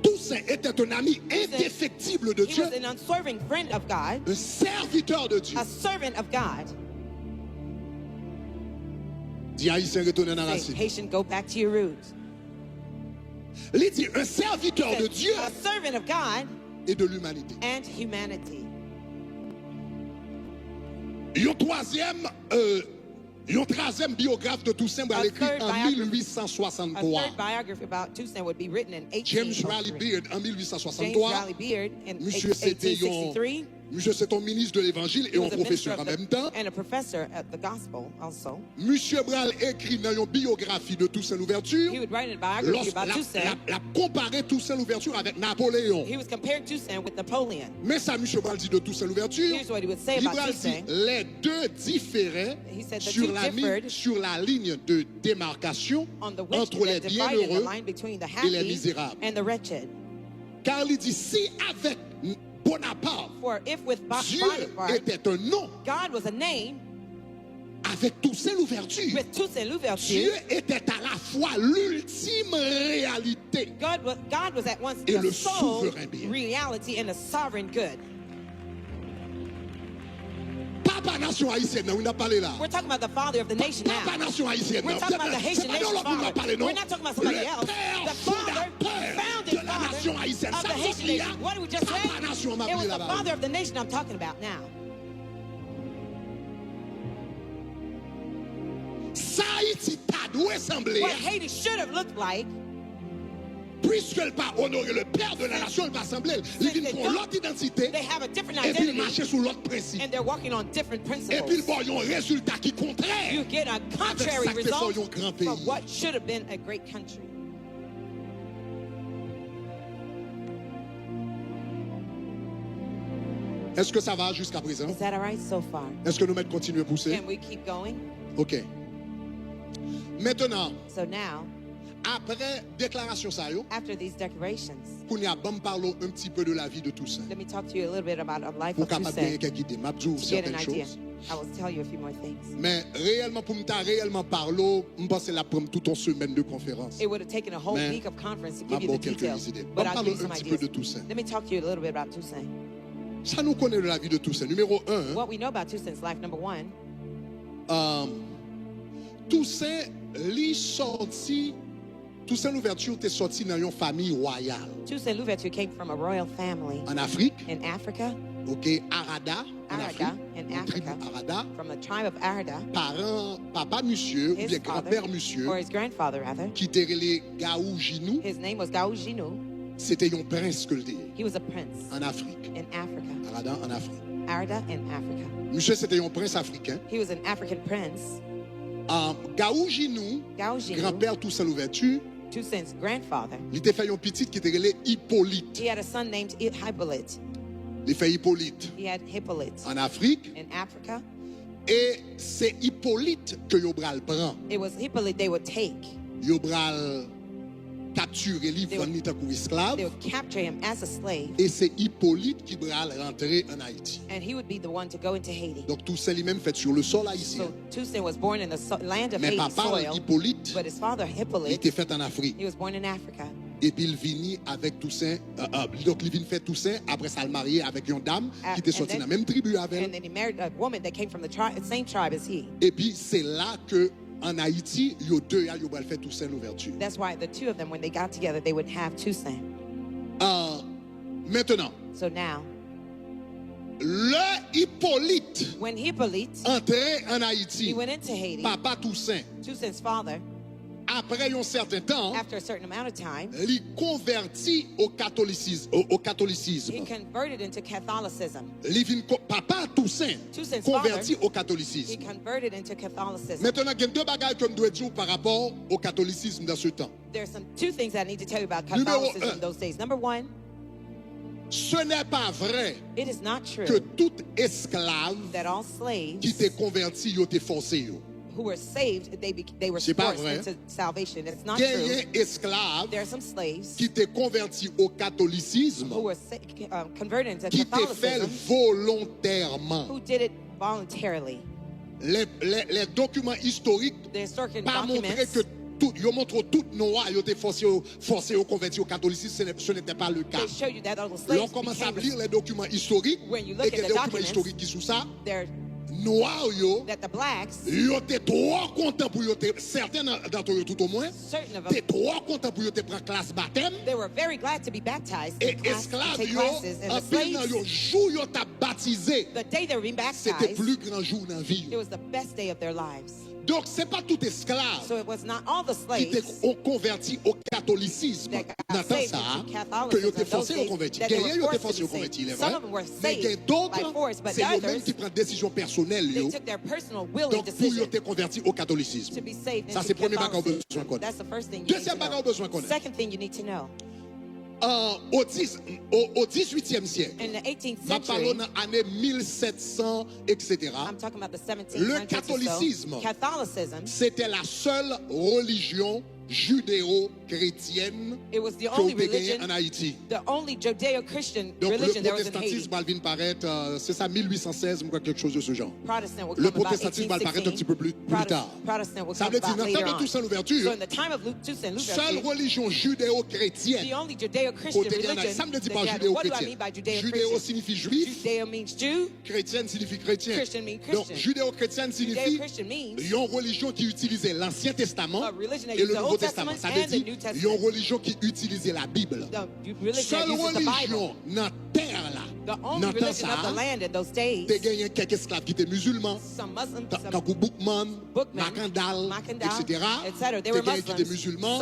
Toussaint était un ami He said indéfectible de he Dieu, was an unswerving friend of God, un serviteur de Dieu. A servant of God. Di Ayisyen, retounen nan Say, rasin. Haitian, go back to your roots. Li di, un serviteur de Dieu A servant of God et de l'humanité. And humanity. Yon twazyèm, euh, yon twazyèm biyograf de Toussaint pral A ekri third an biography- A mil uit san swasanntwa. Third biography about Toussaint would be written in James Riley eighteen oh three. Beard an James mil uit san swasanntwa. Riley Beard in Misye se te yon eighteen sixty-three. Misye se te yon minis de levanjil e He yon was a minister pwofesè of an menm the, tan. And a professor of the gospel also. Misye pral ekri nan yon biyografi de Toussaint Louverture. He would write a biography Lòs about la, Toussaint. La, la konpare Toussaint Louverture avèk Napoleon. He was comparing Toussaint with Napoleon. Men sa misye pral di de Toussaint Louverture. Here's what he would say Li about pral di Toussaint. Les deux différaient He said the sur two la, ligne, differed sur la ligne de démarcation On the which entre les that divided the bienheureux line between the et les happy misérables. And the wretched. Car li di, si avec Bonaparte, For if with Bo- Dieu Bonaparte, était un nom, God was a name, avec Toussaint Louverture, With Toussaint Louverture, Dieu était à la fois l'ultime réalité. God was, God was at once Et the le sole souverain bien. Reality and the sovereign good. Papa nasyon ayisyèn nan, wi, n ap pale la. We're talking about the father of the nation Papa now. Nasyon ayisyèn We're nan. Talking about the Haitian Se pa de nation's lòt moun n ap father. Pale, non. We're not talking about somebody Le else. père The father, fondateur founding de la father nation haïtienne. Of the Haitian nation. What did we just say? Papa nasyon m ap It was pale the la. Father of the nation I'm talking about now. Sa Ayiti ta dwe sanble. What Haiti should have looked like. Puisque l pa onore le père de la nation, l pa sanble l. Li vin pran lòt idantite. They have a different Epi l identity. Mache sou lòt prensip. And they're walking on different Epi l principles. Ba w yon rezilta ki kontrè. You get a Avèk contrary sa k te fè w result yon gran for peyi. What should have been a great country. Èske sa va jiska prezan? Is that all right so far? Èske nou mèt kontinye pouse? Can we keep going? Ok. Mentnan, So now, apre deklarasyon sa yo, after these declarations, kounye a ban m pale w un petit peu de la vie de Toussaint. Let me talk to you a little bit about the life Pou of kapab genyen Toussaint kèk ide. M ap di w To get an sètèn idea. Choz. I will tell you a few more things. Men reyèlman pou m ta reyèlman pale w, m panse l ap pran m tout yon semèn de konferans. It would have taken a whole Men, week of conference to m ap give you ba w the kèlke details. Lide. But Ban m I'll pale give you w some un petit peu de ideas. Toussaint. Let me talk to you a little bit about Toussaint. Sa nou konnen de la vie de Toussaint. Numéro un, What we know about Toussaint's life, number one, euh, Toussaint, li sòti, Toussaint Louverture te sòti nan yon fanmi wayal. Toussaint Louverture came from a royal family An Afrik, in Africa. Ok, Arada, an Arada, Afrik, in yon tribi Africa, Arada. From the tribe of Arada. Paran, papa misye, His oubyen father, granpè misye, Or his grandfather, rather. Ki te rele Gaoujinou, His name was Gaoujinou. Se te yon prens ke l te ye. He was a prince. An Afrik. In Africa. Arada an Afrik. Arada in Africa. Misye se te yon prens afriken. He was an African prince. Um, Gaoujinou, Gaoujinou, granpè Toussaint Louverture, Toussaint's grandfather, li te fè yon pitit ki te rele Hippolyte. He had a son named Hippolyte. Li fè Hippolyte. He had Hippolyte. An Afrik. In Africa. E se Hippolyte ke yo pral pran. It was Hippolyte they would take. Yo pral kaptire li, vann li tankou esklav. They would capture him as a slave. E se Hippolyte ki pral rantre an Ayiti. And he would be the one to go into Haiti. Donk Toussaint li menm fèt sou le sol So ayisyen. Toussaint was born in the so- land of Men Haiti papa l, soil, Hippolyte, but his father li Hippolyte, te fèt an Afrik. He was born in Africa. Epi l vini avèk Toussaint, euh, euh, donk li vin fè Toussaint, apre sa l marye avèk yon dam A- ki te and sòti then- nan menm tribi avè l. And then he married a woman that came from the tri- same tribe as he. Epi se la ke an Ayiti, yo de a yo pral fè Toussaint Louverture. That's why the two of them, when they got together, they would have Toussaint. Euh, Mentnan, So now, lè Hippolyte when Hippolyte, antre an Ayiti, he went into Haiti, papa Toussaint, Toussaint's father, apre yon sèten tan, after a certain amount of time, li konvèti o katolisis, o, o katolisizm. He converted into Catholicism. Li vin ko- papa Toussaint Toussaint's konvèti father, o katolisizm. He converted into Catholicism. Mentnan, gen de bagay ke m dwe di w pa rapò o katolisizm dan se tan. There's some two things that I need to tell you about Numéro Catholicism un. In those days. Number one, Ce n'est pas vrai it is not true que tout esclave that all slaves ki te konvèti, yo te fòse yo. Who were saved, they, be, they were C'est pas forced vrai. Into salvation. That's not true. Genyen esklav There are some slaves ki te konvèti o katolisizm, Who were sa- uh, converted into ki te fè l Catholicism, volontèman. Who did it voluntarily. Les, les, les documents historiques The historical pa montre documents ke tout, yo montre w tout nwa yo te fòse yo, fòse yo konvèti o katolisis, ce n'est- ce n'était pas le cas. Lè w kòmanse ap li lè dokiman istorik, e gen dokiman istorik ki sou sa, nwa yo, yo te twò kontan pou yo te, sèten nan- dantò yo toutomwen, te twò kontan pou yo te pran klas batèm, e esklav yo, anpil nan yo, jou yo t ap batize, se te pli gran jou nan vi yo. Donk, se pa tout esklav ki te kon- konvèti o katolisizm nan tan sa a, ke yo te fòse yo konvèti. Genyen yo te fòse yo konvèti, ilè vrè, men gen dòt, se yo menm ki pran desizyon pèsonèl yo, donk, pou yo te konvèti o katolisizm. Sa se premye bagay ou bezwen konnen. Dezyèm bagay ou bezwen konnen. An, o dis- o- o dizuityèm syèk, m ap pale w nan ane mil sèt san, etsetera, le katolisizm, se te la sèl relijyon jidewo-kretyèn ke w te genyen ann Ayiti. Donk, le protestantisme pral vin parèt, euh, se sa, mil uit san sèz, m kwè, quelque chose de ce genre. Le protestantisme pral parèt un petit peu plus, plus tard. Sa vle di, nan tan de Toussaint Louverture, sèl relijyon jidewo-kretyèn ke w te gen ann Ayiti. Sa m vle di pa jidewo-kretyèn? Jidewo siyifi jwif, kretyèn siyifi kretyen. Donk, jidewo-kretyèn siyifi yon relijyon ki itilize Lansyen Testaman e le Nouvo Testaman. Sa vle di, yon relijyon ki itilize Labib. Sèl relijyon nan tè la, nan tan sa a, te genyen kèk esklav ki te mizilman, tankou Boukman, Makandal, etsetera. Te genyen ki te mizilman,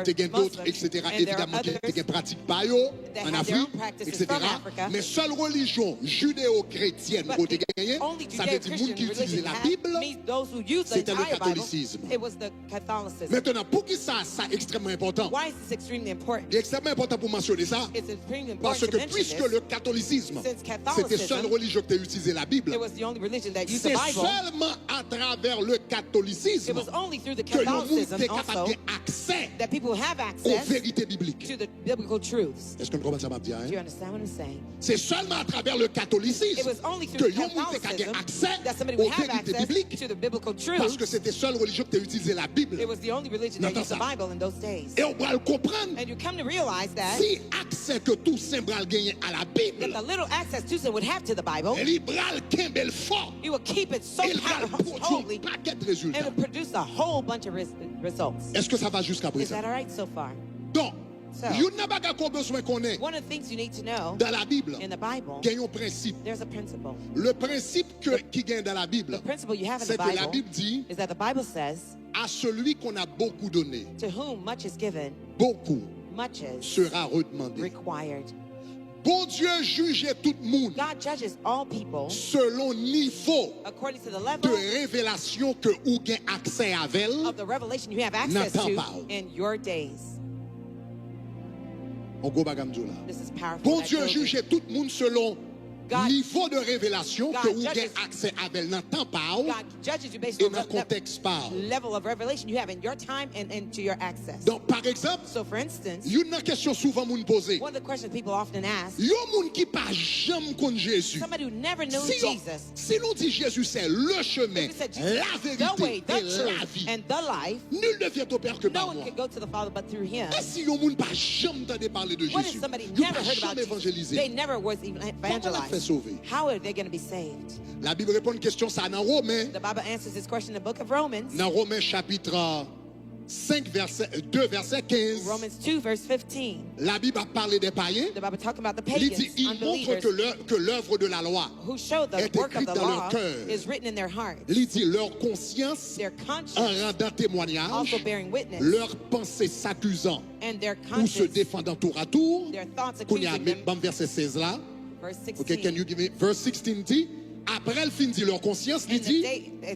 te gen dòt, etsetera. Evidaman, ki te gen pratik pa yo ann Afrik, etsetera. Men sèl relijyon jidewo-kretyèn ke w te genyen, sa vle di moun ki itilize Labib, se te le katolisizm. Mentenan, poukisa sa ekstrèmman enpòtan? Li ekstrèmman enpòtan pou mansyone sa, paske, puiske le katolisizm, se te sèl relijyon ki te itilize Labib, se sèlman atravè le katolisizm ke yon moun te kapab gen aksè o verite biblik. Èske nou konprann sa m ap di a? Se sèlman atravè le katolisizm ke yon moun te ka gen aksè o verite biblik, paske se te sèl relijyon ki te itilize Labib nan tan sa a. E w pral konprann, ti aksè ke Tousen pral genyen a Labib, li pral kenbe l fò, e l pral pwodui yon pakèt rezilta. Èske sa va jiskaprezan? Donk, youn nan bagay ke w bezwen konnen dans la Bible, gen yon prensip. Le prensip ke, ki gen dans la Bible, c'est que la Bible dit, à celui qu'on a beaucoup donné, beaucoup sera redemandé. Bondye jije tout moun selon nivo de revelasyon ke ou gen aksè avè l nan tan pa w. On gwo bagay m di w la. Bondye jije tout moun selon nivo de revelasyon ke ou gen aksè avè l nan tan pa w e nan kontèks pa w. Donk, pa egzanp, youn nan kesyon souvan moun poze, yon moun ki pa janm konn Jezi, si yo, si nou di Jezi c'est le chemin, la vérité et la vie, nul ne vient au Père que par moi. E si yon moun pa janm tande pale de Jezi, yo pa janm evanjelize, kòman y ap fè sove? Labib reponn kesyon sa a nan Women, nan Women chapit senk, vèsè, de vèsè kenz. Labib ap pale de payen. Li di, il montre que l'œu- que l'œuvre de la loi est écrite dans leur cœur. Li di, leur conscience en rendant témoignage, leurs pensées s'accusant ou se défendant tour à tour. Kounye a, ban m vèsè sèz la. Ok, can you give me verse sixteen? Di, apre l fin di leur conscience, li di,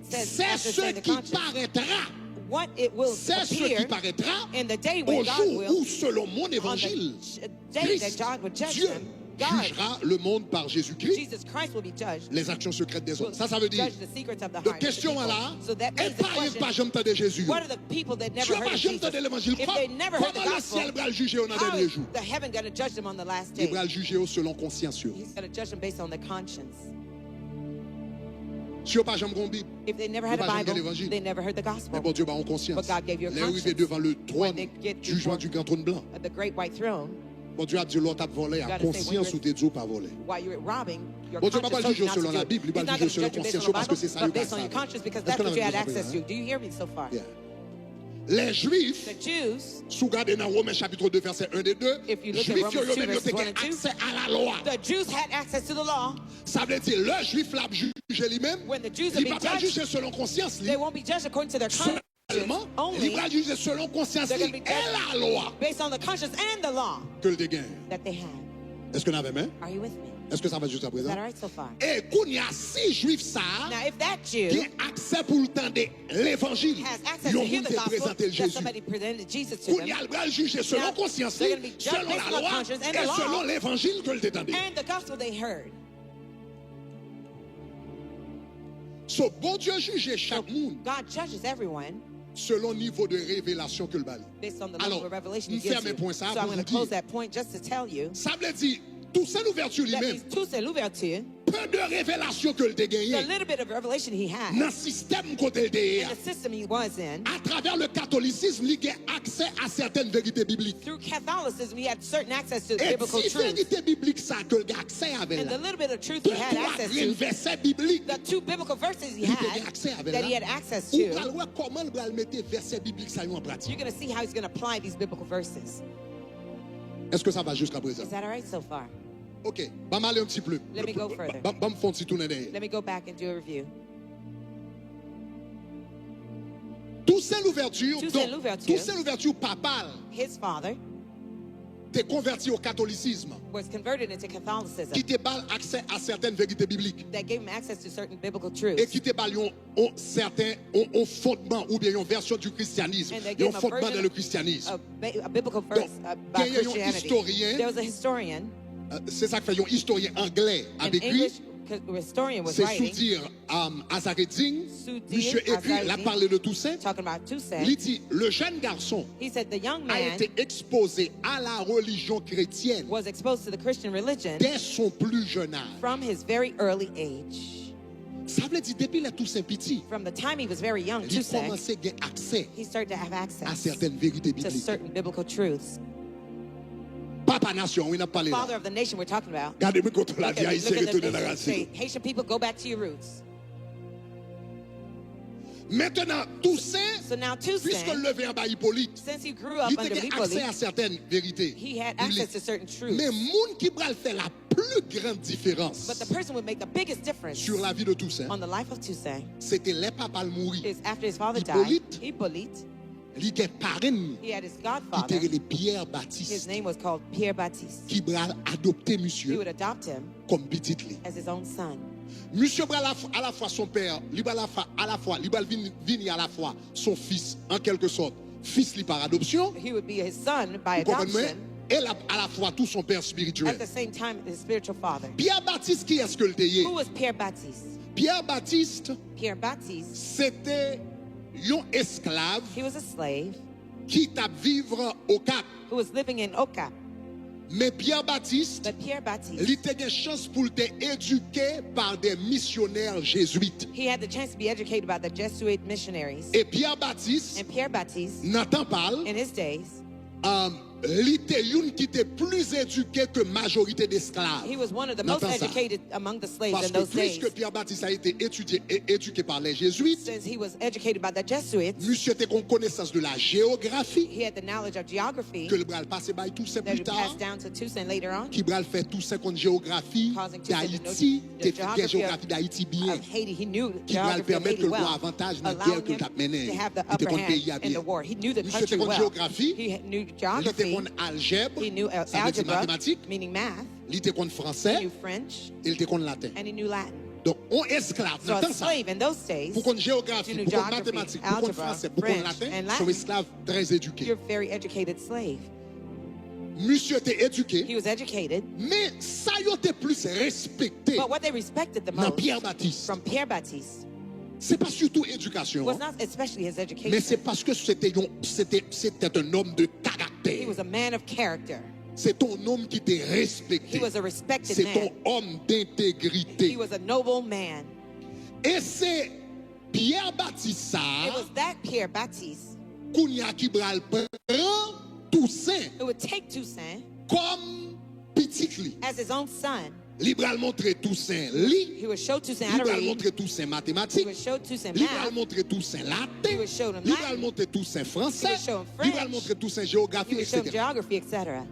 c'est ce qui paraîtra. C'est ce qui paraîtra au jour où, selon mon évangile, Christ, Dieu, jugera le monde par Jésus-Christ, les actions secrètes des hommes. Sa, sa vle di, de kesyon an la, e payen k pa janm tande Jezi yo, si yo pa janm tande levanjil, kòman lesyèl pral jije yo nan dènye jou? Li pral jije yo selon konsyans yo. Si yo pa janm gen yon Bib, If they never yo had a pa janm gen Bible, levanjil. They never heard the Men gospel. Bondye ba yon konsyans. But God gave you a Lè yo rive conscience. Devan le When tròn they get jijman before du gran tròn blan, the great white throne, Bondye ap di lè w t ap vòlè a, God is saying, when konsyans you're- ou te di w pa vòlè. While you're robbing, your Bondye pa conscience pral told jije you w not to selon do. Labib, li He's pral not jije w going to selon judge you based on konsyans the li paske Bible, se sa but yo te based on your sa. conscience, because Èske that's nou what you had konprann access sa? To. Do you hear me so far? Yeah. Les Juifs, The Jews, si w gade nan Women chapitre deux verset un et deux, If you look at Jwif yo, Romans yo two, menm yo verses te one gen and two, aksè a la lwa. The Jews had access to the law. Sa vle di, lè Jwif la ap jije li menm, When the Jews li will pa be pral judged, jije selon konsyans li They won't be judged according to their conscience sèlman, li only. Pral jije selon konsyans They're li going to be e la lwa judged based on the conscience and the law ke l te genyen. That they had. Èske n avè m? Are you with me? Èske sa va jiska Is that all prezan? Right so far? E kounye a, si Jwif sa a Now, if that Jew gen aksè pou l tande levanjil, has access yon to hear moun the te gospel, prezante l that Jezi. Somebody presented Jesus to Kounye them, a, l pral jije selon Now, konsyans they're li, gonna be judged selon based on lalwa conscience and e the law. Selon levanjil ke l te tande. And the gospel they heard. So, Bondye jije chak moun God judges everyone selon nivo de revelasyon ke l ba li. Based on the level Alò, of revelation m He gives fèmen you. Pwen sa So a I'm pou going m to close di, That point just to tell you. Sa vle di, Toussaint Louverture li That menm, means Toussaint Louverture, peu de revelation ke l te the genyen little bit of revelation he had nan sistèm kote l te ye in a, the system he was in, atravè le katolisis, li gen aksè a sètèn verite biblik. Through Catholicism, he had certain access to E biblical ti truth. Verite biblik sa ke l gen aksè avè And la, the little bit of truth de he had twa access grenn to, vèsè biblik the two biblical verses he li te gen had aksè avè that he la. had access Ou to, pral wè kòman l pral mete vèsè biblik sa yo an pratik. You're going to see how he's going to apply these biblical verses. Èske sa va jiska prezan? Is that all right so far? Ok, ban m ale yon ti pli. Let me go further. Ban ban m fè yon ti tounen dèyè. Let me go back and do a review. Toussaint Louverture, Toussaint donk, Louverture, Toussaint Louverture, papa l His father te konvèti o katolisis, was converted into Catholicism. Ki te ba l aksè a sètèn verite biblik. That gave him access to certain biblical truths. E ki te ba l yon, yon sèten yon, yon fondman oubyen yon vèsyon du christianisme, And they gave yon him a fondman version dans le christianisme. A, ba- a biblical verse Donk, about genyen yon Christianity. Istoryen, There was a historian, euh, se sa k fè yon istoryen anglè an ap ekri, English co- historian was se writing, Soudir um, Azaredzing, Soudir misye ekri, l ap Azaredzing, pale de Toussaint, talking about Toussaint. Li di, le jeune garçon He said the young a man été exposé à la religion chrétienne was exposed to the Christian religion dès son plus jeune âge. From his very early age. Sa vle di, depi lè Toussaint piti, From the time he was very young, li Toussaint, kòmanse gen aksè he started to have a access sètèn verite to biblik. Certain biblical truths. Papa nasyon, wi, n ap pale la. Father of the nation we're talking about. Gade mwen kote la Look di at, Ayisyen look at retounen the nan nation rasin. Say, Haitian people, go back to your roots. Mentnan, Toussaint, So now piske l Toussaint, leve anba Ipolit, since he grew up li te under gen aksè Hippolyte, a sètèn verite he had biblik. Access to certain truths. Men moun ki pral fè la plus grande différence But the person would make the biggest difference sur la vie de Toussaint, On the life of Toussaint se te lè papa l mouri. Is after his father Hippolyte, died, Hippolyte, Li gen parenn He had his ki te godfather. Rele Pierre His Baptiste, Name was called Pierre Baptiste, Ki pral adopte misye. He would adopt him Kòm pitit li. As his own son. Misye pral alafwa son pè, li pral alafwa, li pral vin, vini alafwa son fis, an kèlke sòt. Fis li pa adopsyon. He would be his son by adoption. E l ap alafwa tou son pè espirityèl. At the same time, his spiritual father. Pierre Baptiste, kiyès ke l te ye? Who was Pierre Baptiste? Pierre Baptiste, Pierre Baptiste, se te yon esklav. He was a slave. Ki t ap viv Okap. Who was living in Okap. Men Pierre Baptiste, But Pierre Baptiste, li te gen chans pou l te edike pa de misyonè jezwit. He had the chance to be educated by the Jesuit missionaries. E Pierre Baptiste, And Pierre Baptiste, nan tan pa l, in his days, um, li te youn ki te plis edike ke majorite de esklav. He was one of the most educated among the slaves in those days. Paske pwiske Pierre Baptiste a ete etidye e edike pa le jezwit, Since he was educated by the Jesuits, misye te gen konesans de la jewografi, he had the knowledge of geography ke l pral pase bay Toussaint that pli he ta, passed down to Toussaint later on, ki pral fè Toussaint konn jewografi causing Toussaint to know Dayiti, the te gen geography jewografi of, Dayiti of byen, Haiti. He knew ki pral geography of pèmèt Haiti ke l gen well, avantaj nan gè allowing ke l him t ap mennen. To have the Li te upper konn peyi a hand in the byen. War. He knew the Misye te country konn well. jewografi, He knew li te geography. Konn aljèb, He knew uh, sa vle di algebra, matematik, Meaning math. Li te konn fransè, He knew French. E li te konn laten. And he knew Latin. Donk, yon esklav So nan a tan sa, slave in those days, pou konn jewografi, to know pou konn geography, matematik, pou konn algebra, fransè, pou konn French, laten, and se yon Latin, esklav trè edike. You're a very educated slave. Misye te edike, He was educated, men sa yo te plis respekte but what they respected the nan most Pierre Baptiste, from Pierre Baptiste se pa sitou edikasyon was an, not especially his men education, se paske se te yon, se te, se te un homme de caractère. He was a man of character. Se te yon nonm ki te respekte. He was a respected Se te man. Yon homme d'intégrité. He was a noble man. E se Pierre Baptiste sa It was that Pierre Baptiste kounye a ki pral pran Toussaint who would take Toussaint kòm pitit li. as his own son. Li pral montre Toussaint li. He would show Toussaint Li how to pral read. montre Toussaint He matematik. would show Toussaint Li pral math. montre Toussaint laten. He would show them Li pral Latin. montre Toussaint He fransè. would show him Li pral French. montre Toussaint He jewografi, would show him etsetera. Geography, et cetera.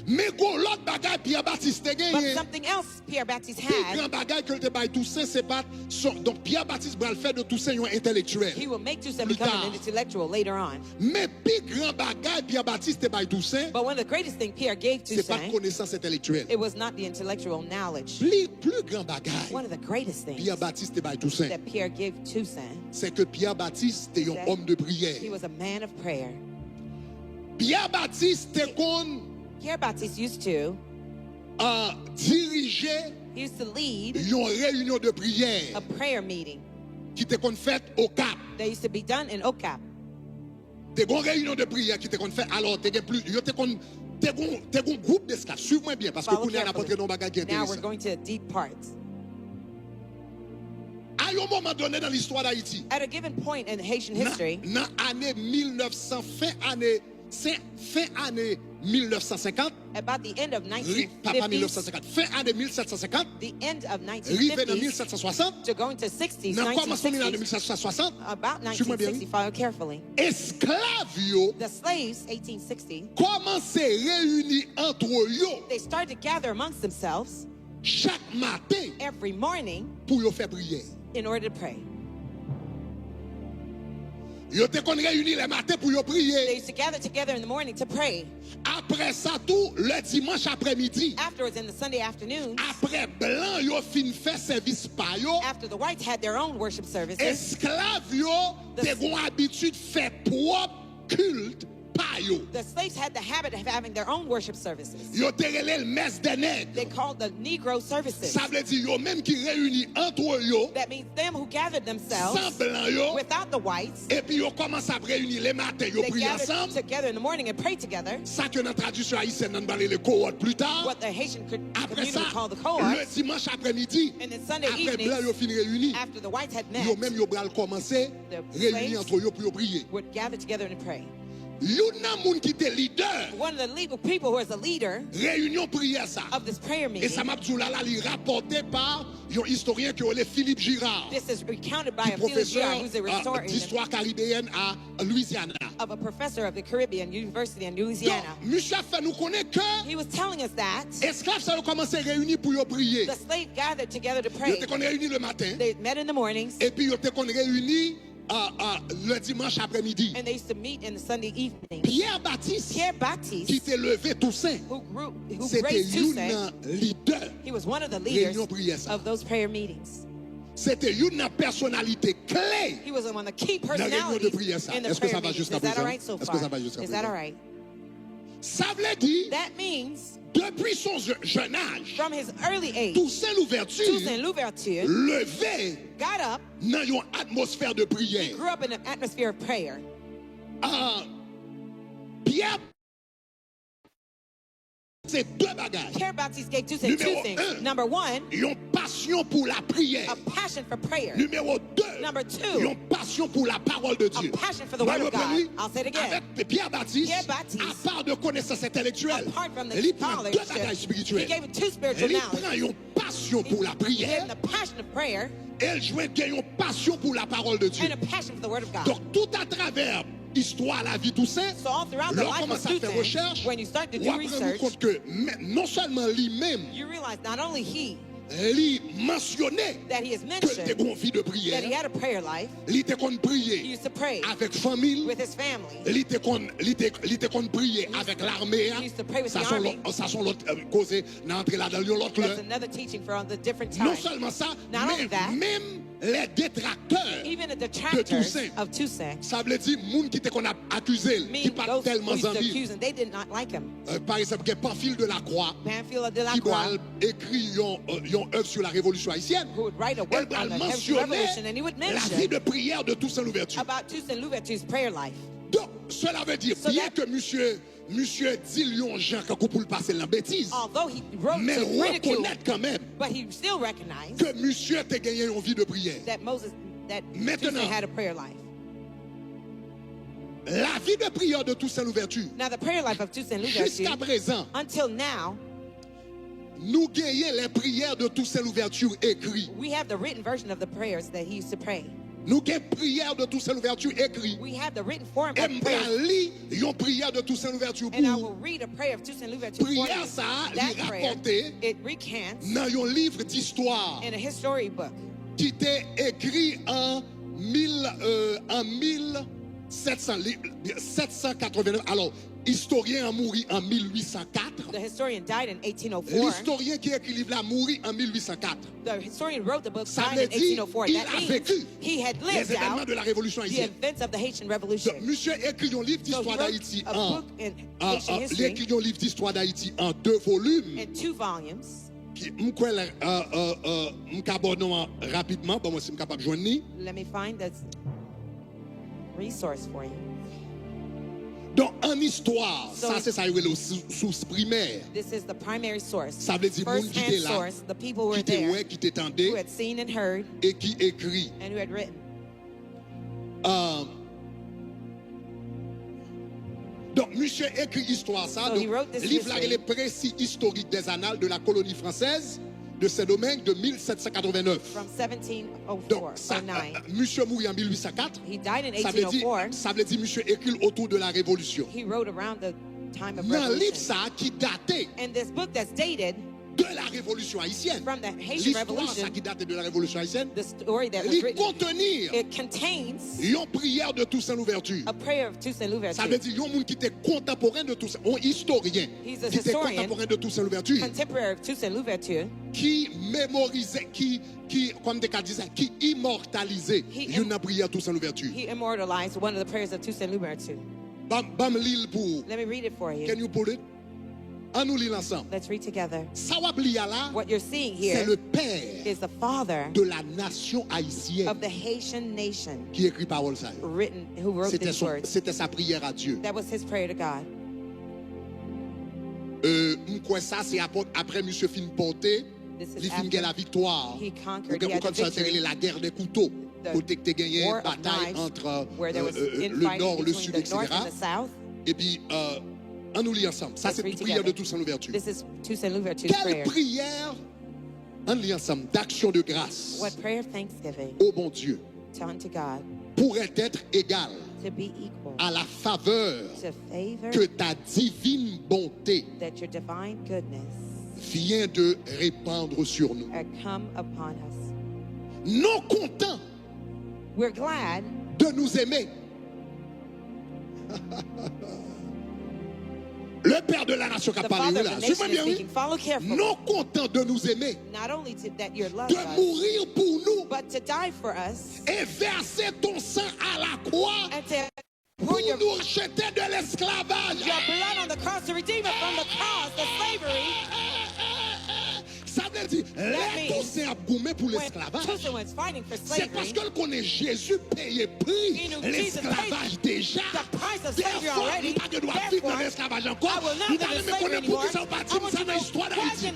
Men gon lòt bagay Pierre Baptiste te But genyen. Something else Pierre Baptiste Pi had, gran bagay ke l te bay Toussaint, se pa t son. Donk, Pierre Baptiste pral fè de Toussaint yon entèlektyèl. He will make Toussaint Pli become ta. An intellectual later on. Men pi gran bagay Pierre Baptiste te bay Toussaint, But one of the greatest things Pierre gave se pa t Toussaint, konesans entèlektyèl. It was not the intellectual knowledge. Pli, pli gran bagay One of the greatest things Pierre Baptiste te bay Toussaint, that Pierre gave Toussaint, se ke Pierre Baptiste te yon that òm de he priyè. Was a man of prayer. Pierre Baptiste te konn Pierre Baptiste used to, uh, dirije he used to lead yon reyinyon de priyè a prayer meeting ki te konn fèt o Kap. That used to be done in Okap. Te gon reyinyon de priyè ki te konn fèt. Alò, te gen pli, yo te konn, te gon, te gon gwoup de staff. Swiv mwen byen, paske Follow kounye a n ap antre carefully. Nan bagay ki Now we're enteresan. Going to a deep part. A yon moman donnen nan listwa Dayiti, At a given point in Haitian nan, history, nan ane mil nèf san, fen ane, sen- fen ane mil nèf san senkant, about the end of ri- pa, pa nineteen fifties, mil nèf san senkant, fen ane mil sèt san senkant, the end of rive nan nineteen fifties, mil sèt san swasant, to going to sixties, nan kòmansman mil ane nineteen sixties, mil sèt san swasant, about swiv mwen byen, wi. nineteen sixty, follow carefully. Esklav yo The slaves, eighteen sixty, kòmanse reyini antre yo. They started to gather amongst themselves Chak maten every morning pou yo fè priyè. In order to pray. Yo te konn reyini lè maten pou yo priye. They used to gather together in the morning to pray. Apre sa tou, lè dimanch aprèmidi, Afterwards, in the Sunday afternoons, apre blan yo fin fè sèvis pa yo, after the whites had their own worship services, esklav yo The te gon abitid fè pwòp kilt pa yo. The slaves had the habit of having their own worship services. Yo te rele l mès dè nèg. They called the Negro services. Sa vle di yo menm ki reyini antre yo, That means them who gathered san themselves blan yo, without the whites, epi yo kòmanse ap reyini le maten, yo they priye gathered ansanm. Together in the morning and prayed together. Sa ke nan tradisyon ayisyen nan, n ba rele kowòd pli ta. What the Haitian co- Apre community sa, called the le cohorts. Dimanch aprèmidi, And then Sunday apre blan yo evenings, fin reyini, after the whites had yo met, menm yo pral kòmanse the reyini slaves antre yo pou yo priye. Would gather together and pray. Youn nan moun ki te lidè One of the legal people who was a leader reyinyon priyè sa. Of this prayer E sa meeting, m ap di w la, la, li rapòte pa yon istoryen ke yo rele Philippe Girard, This is recounted by ki a Philip Girard, pwofesè who's a euh, historian d'histoire caribéenne à Louisiana. Of a professor of the Caribbean University in Louisiana. Donk, misye ap fè nou konnen ke He was telling us that esklav sa yo kòmanse reyini pou yo priye. The slave gathered together to Yo pray. Te konn reyini le maten, They met in the mornings epi yo te konn reyini euh, euh, le dimanch aprèmidi. And they used to meet in the Sunday evening. Pierre Baptiste, Pierre ki Baptiste, te leve Toussaint, who grew, who se te raised youn Toussaint, nan lidè he was one of the leaders reyinyon priyè sa. Of those prayer meetings. Se te youn nan pèsonalite kle He was one of the key nan reyinyon de personalities priyè sa. In the Èske sa prayer va meetings. Jiska Is that all prezan? Right so Èske sa far? Va Jiska Is that all prezan? Right? Sa vle di, That means depi son je- jèn aj, From his early age, Toussaint Louverture Toussaint Louverture leve Got up, nan yon atmosfè de priyè. He grew up in an atmosphere of prayer. Ah, Pierre se de bagay. Pierre Baptiste gave Toussaint two things. Number one, Yon pasyon pou la priyè. A passion for prayer. Nimewo de, Number two, yon pasyon pou la pawòl de Dye. A passion for the word of God. I'll say it again. Avèk Pierre Baptiste, Pierre Baptiste, apa de konesans entèlektyèl, apart from the li pran de scholarship, bagay he espirityèl. Gave him two spiritual Li knowledge. Pran yon pasyon pou la priyè. He gave him the passion of prayer. E l jwenn gen yon pasyon pou la pawòl de Dye. And a passion for the word of God. Donk, tout atravè istwa lavi Toussaint, so all throughout the life of Toussaint, when you start to do research, w ap rann ou kont ke non sèlman li menm, you realize not only he, li mansyone that he has mentioned, ke l te gon vi de priyè, that he had a prayer life, li te konn priye, he used to pray, avèk fanmi l, with his family, li te konn, li te, li te konn priye avèk lame a. He used to pray with Sa the son army. Lòt, sa son lòt euh, koze, nan antre ladan l yon lòt lè. That's another teaching for the different Non times. Sèlman sa, Not only men that, menm lè detraktè even the de detractors Toussaint, of Toussaint, sa vle di moun ki te konn ap akize l, ki mean pa t those who tèlman used to zanmi l. Accuse him, they did not like him. Euh, pa egzanp, gen Pamphile de Lacroix, Pamphile de ki pral Lacroix, ekri yon, euh, yon œuvre sur la révolution haïtienne. Who would write a El work on pral the Haitian Revolution, and he would mansyone la mention vie de prière de Toussaint Louverture. About Toussaint Louverture's prayer life. Donk, Cela veut dire, bien que monsieur, monsieur di l yon jan kankou pou l pase l nan betiz, men l rekonèt kanmenm ke misye te genyen yon vi de priyè. Mentnan, la vie de prière de Toussaint Louverture, jiska prezan, nou genyen les prières de Toussaint Louverture écrit. Nou gen priyè de Toussaint Louverture écrit. E m pral li yon priyè de Toussaint Louverture pou ou. Priyè sa a, li rapòte nan yon liv distwa ki te ekri an mil, euh, an mil sèt san, li, sèt san katrevennnèf. Alò, istoryen an mouri an mil uit san kat. Listoryen ki ekri liv la mouri an mil uit san kat. Sa vle di, il a vécu les événements de la Révolution haïtienne. Donk, misye ekri yon liv distwa Dayiti an, an, an, li ekri yon liv distwa Dayiti an de volim. Ki, m kwè, la, euh, euh, euh, m ka ba w non an rapidman, ban mwen si m kapab jwenn li. Donk, an istwa, sa se sa yo rele sou-, sous primè. Sa vle di moun ki te la, ki te wè, ki te tande, e ki ekri. Um, donk, misye ekri istwa sa. Donk, liv la rele Précis historique des annales de la colonie française de Saint-Domingue de mil sèt san katrevennnèf. Donk, sa, euh, euh, misye mouri an mil uit san kat. Sa vle di, sa vle di misye ekri l autour de la Révolution. Nan liv sa ki date de la Révolution haïtienne. Listwa sa ki date de la Révolution haïtienne, li konteni yon priyè de Toussaint Louverture. Sa vle di yon moun ki te kontanporen de Toussaint, yon istoryen ki te kontanporen de Toussaint Louverture, ki memorize, ki, ki, kòm te ka di sa, ki imòtalize youn nan priyè Toussaint Louverture. Ban, ban m li l pou ou. Can you pull it? Ann nou li l ansanm. Sa w ap li a la, se le père de la nation haïtienne ki ekri pawòl sa yo. Se te son, se te sa priyè a Dye. Euh, m kwè sa se apre misye fin pòte, li fin gen laviktwa. Ou gen, ou konn sa yo te rele la guerre des couteaux, kote k te genyen batay ant, euh, euh, euh, le nord, le sud, et cetera. Epi, euh, ann nou li ansanm. Sa se priyè de Toussaint Louverture. Quelle prière, ann li ansanm, d'action de grâce, ô mon Dieu, pourrait être égale à la faveur que ta divine bonté vient de répandre sur nous. Non kontan de nous aimer. Le père de la nation k ap pale, wi, la. Swiv mwen byen, wi. Non kontan de nous aimer, de mourir pour nous, et verser ton sang à la croix pour nous racheter de l'esclavage. Sa vle di, lè Tousen ap goumen pou lesklavaj, se paske l konnen Jezi peye pri lesklavaj deja. Therefore, li pa gen dwa viv nan lesklavaj ankò. M ta renmen konnen poukisa w pa di m sa nan istwa Dayiti.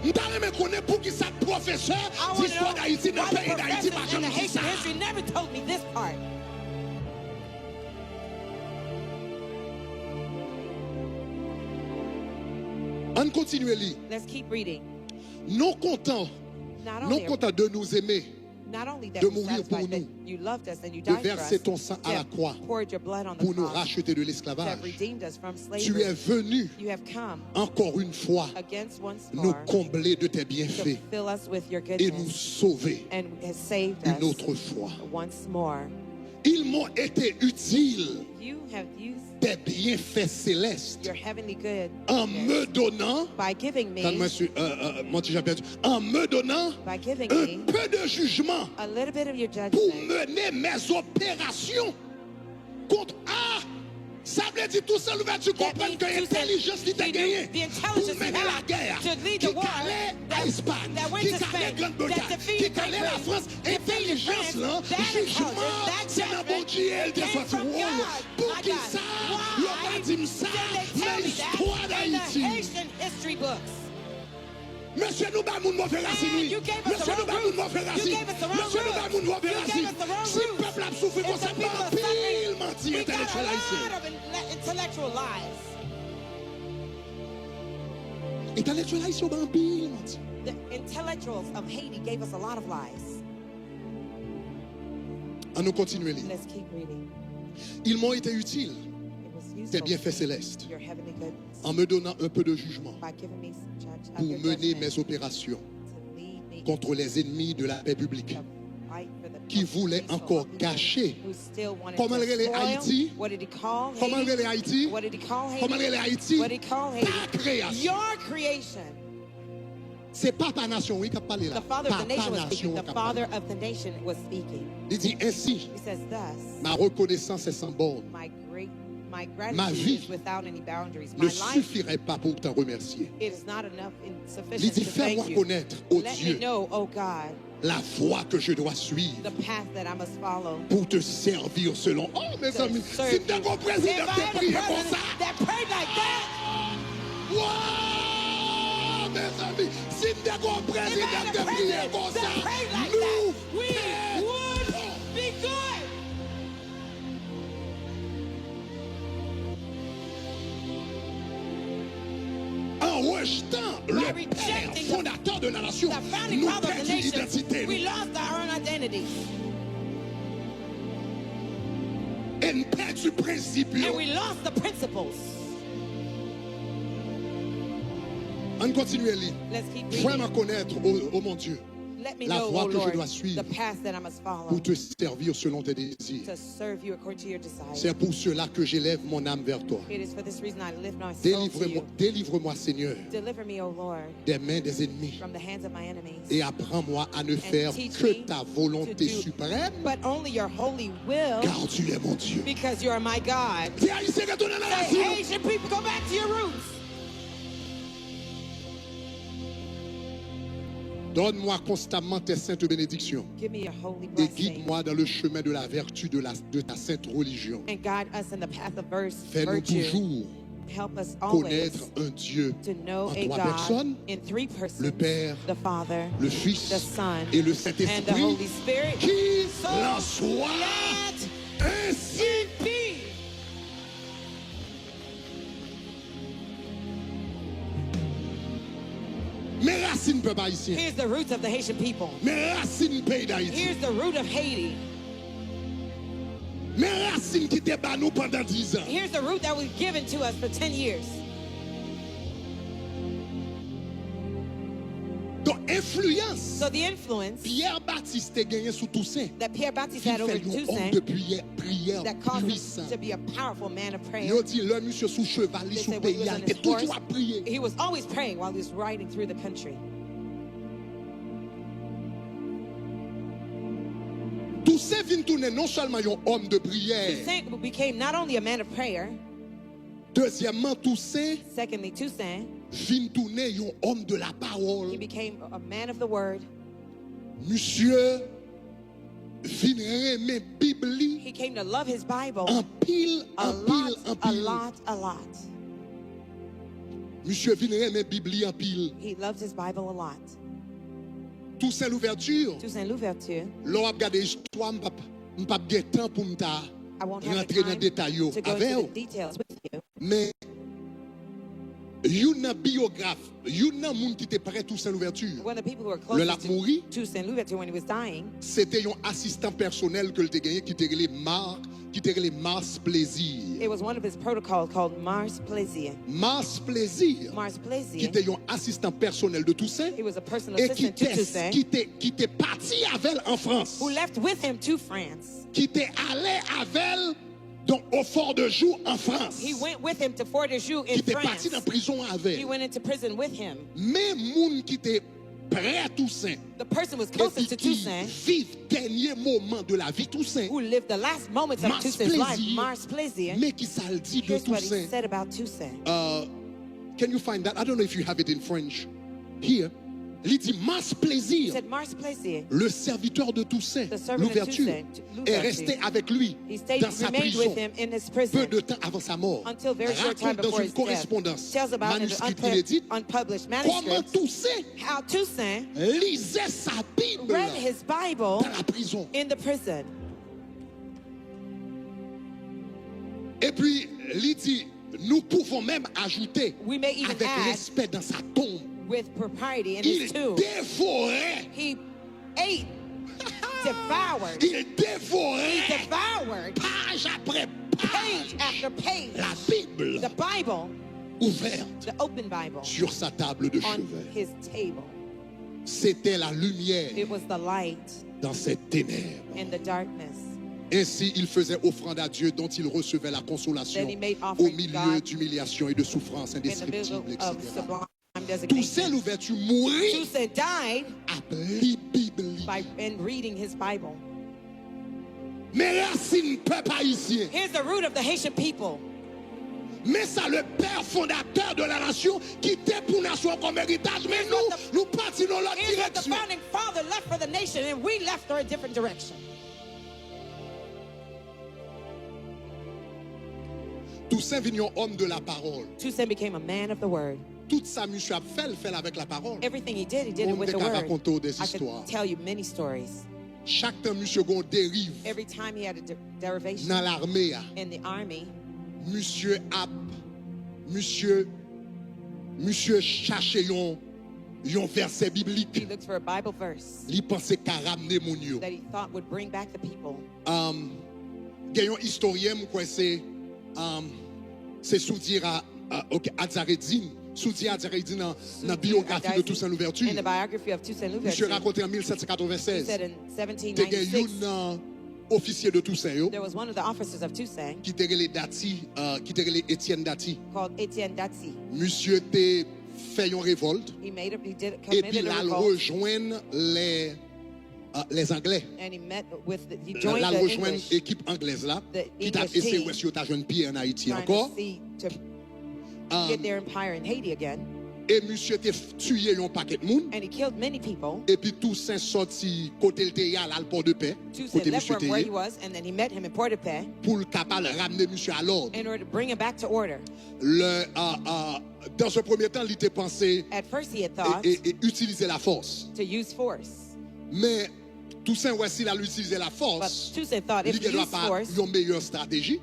M ta renmen konnen poukisa pwofesè distwa Dayiti nan peyi Dayiti pa janm di sa. Ann kontinye li. Non kontan, non kontan de nous aimer, de mourir pour nous, de verser ton sang à la croix pour nous racheter de l'esclavage. Tu es venu encore une fois nous combler de tes bienfaits et nous sauver une autre fois. Ils m'ont été utiles, tes bienfaits célestes, en me donnant, tann mwen si, euh, euh, mon ti Jean Pierre, en me donnant un peu de jugement pour mener mes opérations contre, ah, sa vle di Toussaint Louverture konprann ke entèlijans li te genyen pou mennen lagè a, ki k ale a Espay, ki k ale Grann Bretay, ki k ale Lafrans, entèlijans venjans lan, jijman, se nan Bondye l te sòti. Poukisa yo pa di m sa nan istwa Dayiti? Mesye, nou ba moun move rasin, wi. Mesye, nou ba moun move rasin. Mesye, nou ba moun move rasin. Si pèp la ap soufri konsa, n ba anpil manti, entèlektyèl ayisyen. Entèlektyèl ayisyen, yo ba anpil manti. The intellectuals of Haiti gave us a lot of lies. An nou kontinye li. Let's keep reading. Ils m'ont été utiles, tes bienfaits célestes, en me donnant un peu de jugement pour mener mes opérations contre les ennemis de la paix publique qui voulaient encore gâcher. Kòman l rele Ayiti? Kòman l rele Ayiti? Kòman l rele Ayiti? Pa kreyasyon. Se papa nasyon wi k ap pale la. Papa nasyon an k ap pale. Li di, ainsi, ma reconnaissance est sans borne. Ma vie ne suffirait pas pour t'en remercier. Li di, fè mwen konèt, o Dye, la voie que je dois suivre pour te servir selon. Oh, mezanmi, si m te gon prezidan k te priye konsa. Wow, mezanmi, si m te gon prezidan k te priye konsa, nou te bon. En rejetant le père fondateur de la nation, nou pèdi idantite nou. E n pèdi prensip yo. An kontinye li. Fè mwen konèt, o, o mon Dye, la voie que je dois suivre pour te servir selon tes désirs. C'est pour cela que j'élève mon âme vers toi. Délivre-moi, délivre-moi, Seigneur, des mains des ennemis et apprends-moi à ne faire que ta volonté suprême, car tu es mon Dieu. Di Ayisyen, retounen nan rasin nou. Donne-moi constamment tes saintes bénédictions et guide-moi dans le chemin de la vertu de la, de ta sainte religion. Fais-nous toujours connaître un Dieu en trois personnes, le Père, le Fils et le Saint-Esprit. Qu'il en soit ainsi. Men rasin pèp ayisyen. Men rasin peyi Dayiti. Men rasin ki te ba nou pandan diz an. Donk, enfliyans Pierre Baptiste te genyen sou Tousen, ki fè l yon òm de priyè, priyè pwisan. Yo di, lè misye sou cheval, li sou peyi a, li te toujou ap priye. Tousen vin tounen non sèlman yon òm de priyè. Dezyèmman, Tousen vin tounen yon òm de la pawòl. Misye vin renmen Bib li anpil, anpil, anpil. Misye vin renmen Bib li anpil. Toussaint Louverture, lè w ap gade istwa, m p ap, m p ap gen tan pou m ta rantre nan detay yo avè w. Men youn nan biyograf, youn nan moun ki te prè Toussaint Louverture, lè l ap mouri, se te yon asistan pèsonèl ke l te genyen ki te rele Marc, ki te rele Mars Plaisir. Mars Plaisir, ki te yon asistan pèsonèl de Toussaint, e ki te, ki te, ki te pati avè l an Frans, ki te ale avè l, donk, o Fort de Joux an Frans, ki te pati nan prizon avè l. Men moun ki te prè Toussaint, epi ki viv dènye moman de lavi Toussaint, Mars Plaisir, men ki sa l di de Toussaint. Uh, can you find that? I don't know if you have it in French here. Li di, Mars Plaisir, le serviteur de Toussaint Louverture, est resté avec lui dans sa prison peu de temps avant sa mort. Raconte dans une correspondance manuscrite inédite comment Toussaint lisait sa Bible dans la prison. Epi, li di, nous pouvons même ajouter avec respect dans sa tombe, il dévorait, Ate devoured. Il dévorait, he devoured, page après page, page after page, la Bible, the Bible, ouverte, the open Bible, sur sa table de on chevet. His table. C'était la lumière, it was the light, dans cette ténèbre. In the darkness. Ainsi, il faisait offrande à Dieu dont il recevait la consolation au milieu d'humiliations et de souffrances indescriptibles, et cetera. Toussaint Louverture mouri ap li Bib li. Men rasin pèp ayisyen. Men sa le père fondateur de la nation kite pou nasyon kòm eritaj, men nou, nou pati nan lòt direksyon. Toussaint vin yon homme de la parole. Tout sa misye ap fè, l fè l avèk lapawòl. Mwen te ka rakonte w de zistwa. Chak tan misye gen yon deriv nan lame a, misye ap, misye, misye chache yon, yon vèsè biblik li panse ka ramne moun yo. Gen yon istoryen, m kwè se, se Soudira, ok, Adzareddin. Soudira Adzareddin nan, nan biyografi de Toussaint Louverture. Misye rakonte an mil sèt san katreven sèz, te gen youn nan ofisye de Toussaint yo ki te rele Daty, ki te rele Etienne Daty. Misye te fè yon revòlt epi l al rejwenn lè lè Anglè. L al rejwenn ekip anglèz la ki t ap eseye wè si yo ta jwenn pye ann Ayiti ankò. E misye te tiye yon pakèt moun. Epi Toussaint sòti kote l te ye a, l al Pòdepè, kote misye te ye, pou l kapab ramne misye a lòd. Lè, dans un premier temps, li te panse e itilize lafòs. Men Toussaint wè si l al itilize lafòs, li gendwa pa yon meyè estrateji.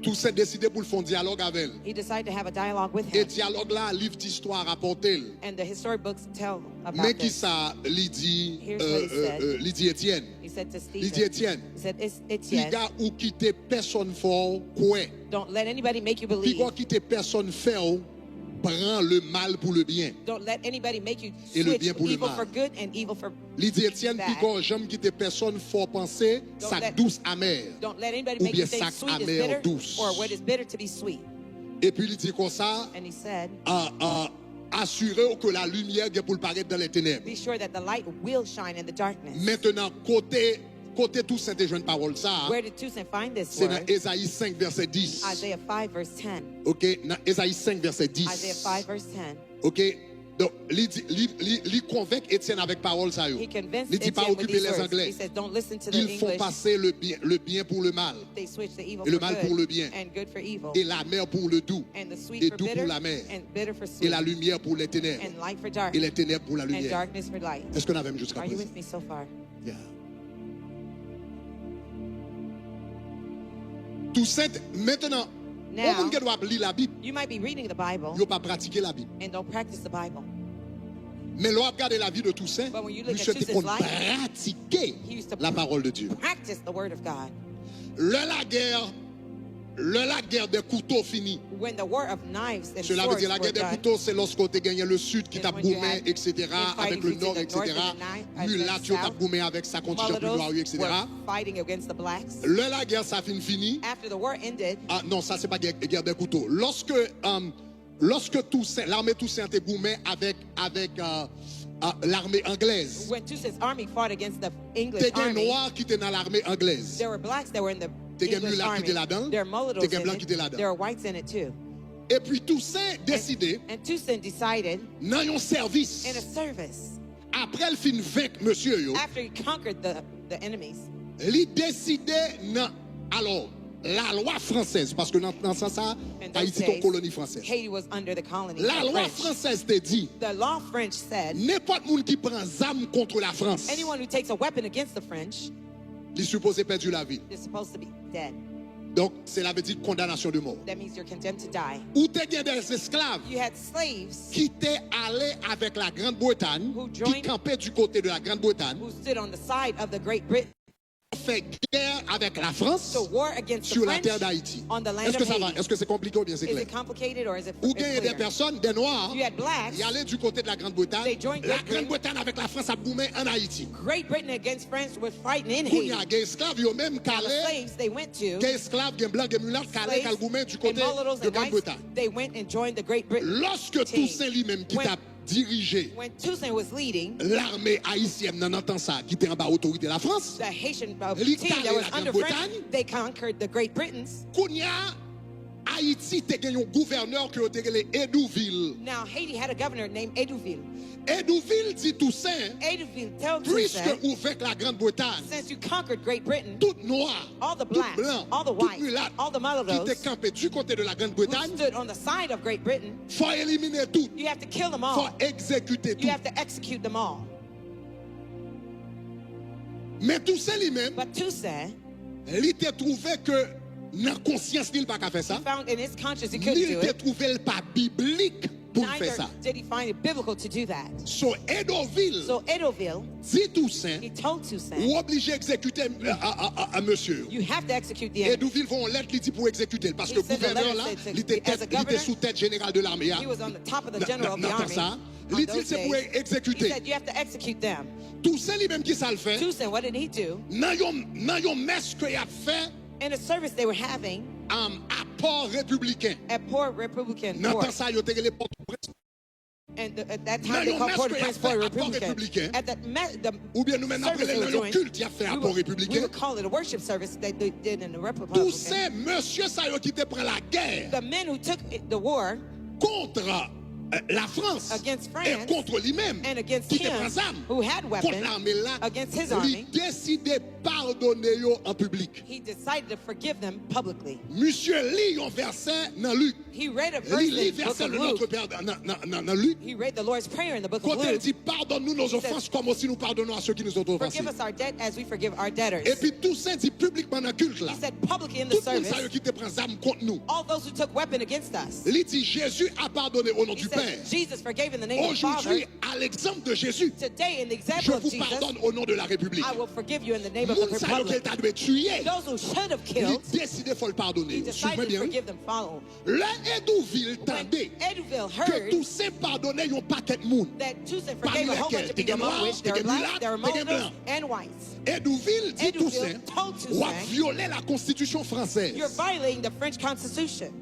Toussaint deside pou l fè yon dyalòg avè l. E dyalòg la, liv distwa rapòte l. Men kisa li di, li di Etienne. Li di Etienne, piga ou kite pèsonn fè w kwè. Piga ou kite pèsonn fè w pran le mal pou le byen e le byen pou le mal. Li di Etienne, piga w janm kite pèsonn fè w panse sa k dous amè, oubyen sa k amè dous. Epi li di konsa, asire w ke la limyè gen pou l parèt dan lè tenèb. Mentenan, kote, kote Toussaint te jwenn pawòl sa a? Se nan Ezayi senk vèsè dis. Ok, nan Ezayi senk vèsè dis. Ok, donk, li di, li, li, li konvenk Etienne avèk pawòl sa yo. Li di, pa okipe lèzanglè. Ils font passer le bien, le bien pour le mal, et le mal pour le bien, et l'amer pour le doux, et doux pour l'amer, et la lumière pour les ténèbres, et les ténèbres pour la lumière. Èske n avè m jiska prezan? Yeah. Toussaint, mentenan, yon moun gen dwa ap li Labib, yo pa pratike Labib. Men lè w ap gade lavi de Toussaint, misye te konn pratike lapawòl de Dye. Lè lagè, lè lagè de kouto fini, sela vle di lagè de kouto se lòske w te genyen le Sud ki t ap goumen, eksetera, avèk le Nò, eksetera. Milat yo t ap goumen avèk sa kontijan pli nwa yo, eksetera. Lè lagè sa fin fini, a non, sa se pa gè, gè de kouto. Lòske, lòske Toussaint, lame Toussaint te goumen avèk, avèk lame anglèz, te gen nwa ki te nan lame anglèz. Te gen milat ki te ladan l, te gen blan ki te ladan l. Epi Toussaint deside, And Toussaint decided nan yon sèvis, in a service, apre l fin venk mesye yo, after he conquered the, the enemies, li deside nan, alò, lalwa fransèz, paske nan, nan sans sa, in those Ayiti te yon days, koloni fransèz. Haiti was under the colony of Lalwa French. Fransèz te di, The law French said nenpòt moun ki pran zam kont la Frans, anyone who takes a weapon against the French li sipoze pèdi lavi l. is supposed to be dead. Donk, se la vle di kondanasyon de mò. That means you're condemned to die. Ou te gen de esklav You had slaves ki te ale avèk la Grande Bretagne, Who ki joined- kanpe du kote de la Grande Bretagne, who stood on the side of the Great Britain fè gè avèk la Frans to war against the sur la French terre d'Haïti. On the land Est-ce que of ça va? Haiti. Est-ce que c'est compliqué ou bien c'est Is clair? It complicated or is it Ou it's genyen des clear? Personnes, des Noirs, You had blacks. Ils allaient du côté de la Grande-Bretagne. They joined La Great Britain. Grande-Bretagne avec la France a boumé en Haïti. Great Britain against France was fighting in Kounye a, Haiti. Gen esklav yo menm Now the kale, slaves they went to, gen esklav, gen blan, gen milat kale, slaves kal goumen du and côté mulattoes de and whites, Grande-Bretagne. They went and joined the Great Britain. Lòske Team. Toussaint li menm ki When- t ap dirije When Toussaint was leading lame ayisyen nan nan tan sa ki te anba otorite la Frans, the Haitian uh, li team that was kale la under French, Grande-Bretagne. They conquered the Great Britons. Kounye a, Ayiti te gen yon gouvènè ke yo te rele Hédouville. Now Haiti had a governor named Hédouville. Hédouville di Toussaint, Hédouville told puisque Toussaint, ou venk la Grande-Bretagne, since you conquered Great Britain, tout nwa, all the tout blacks, blan, all the tout whites, milat, all the ki mulattoes te kanpe du côté de la who Grande-Bretagne, stood on the side of Great Britain, fò elimine tout, you have to kill them fò all. egzekite You tout. Have to execute them all. Men Toussaint li menm, But Toussaint, li te twouve ke nan konsyans li, li pa ka fè sa, he found in his conscience he ni couldn't li do te it. twouve l pa biblik pou l fè sa. Neither did he find it biblical to do that. So, Hédouville So Hédouville, di Toussaint, he told Toussaint, ou oblije egzekite a, a, a, a mesye yo. You have to execute the enemy. Hédouville voye yon lèt, li di pou egzekite l, paske He sent a letter gouvènè la, said to, li te as a tèt, li te governor, sou tèt jeneral de lame a. He was on the top of the Nan- general nan- of the nan tan army. Sa, On li di l those se pou days, he egzekite. Said you have to execute them. Toussaint li menm ki sa l fè? Toussaint, what did he do? Nan yon, nan yon mès ke y ap fè In a service they were having um, a Port Républicain. At Port Republican Nan tan Port. Sa yo te rele Port-au-Prince. And the, at that Nan time they yon called mès Port ke y ap Prince fè Port a Port Republican. Républicain. At the, ma- the Oubyen nou menm n ap service rele they l were nan yon doing, kilt y ap fè a we Port would, we Républicain. Would call it a worship service that they did in the Republican. Toussaint, mesye sa yo ki te pran lagè. The men who took it- the war Kont euh, la Frans Against e France kont li menm and against ki te him pran zam who had kont weapon lame l la, against his li army, deside padone yo an piblik. He decided to forgive them publicly. Misye li yon vèsè nan Lik. He read a Li verse li in the book vèsè of de Notre Luke. Père nan, nan, nan, nan Lik. He read the Lord's Prayer in the book of Kote l Luke. Di, pardonne-nous nos He said, offenses comme aussi nous pardonnons à ceux qui nous ont offensés. Forgive us our debt as we forgive our debtors. Epi Toussaint di piblikman nan kilt la, He said publicly in the tout moun sa yo service, ki te pran zam kont nou, all those who took weapon against us. Li di, Jésus a pardonné au nom He du Père. Said, Jesus forgave in the name of the Father. Aujourd'hui, à l'exemple de Jésus, Today, in the je example of vous Jesus, Pardonne au nom de la République. I will forgive you in the name of the Moun sa yo ke l Republic. Ta dwe tiye, Those who should have li killed, deside fò l padone he yo. Suiv mwen decided to byen, wi. Forgive them. Follow. Lè Hédouville When tande Hédouville ke heard Toussaint padone yon pakèt moun, That Toussaint pami forgave a whole bunch lèkèl of te people, gen nwa, among which te there are gen blacks, milat, there are te gen blan. Muslims, and whites. Hédouville di Hédouville Toussaint, told w ap Toussaint, vyole la konstitisyon fransèz. You're violating the French Constitution.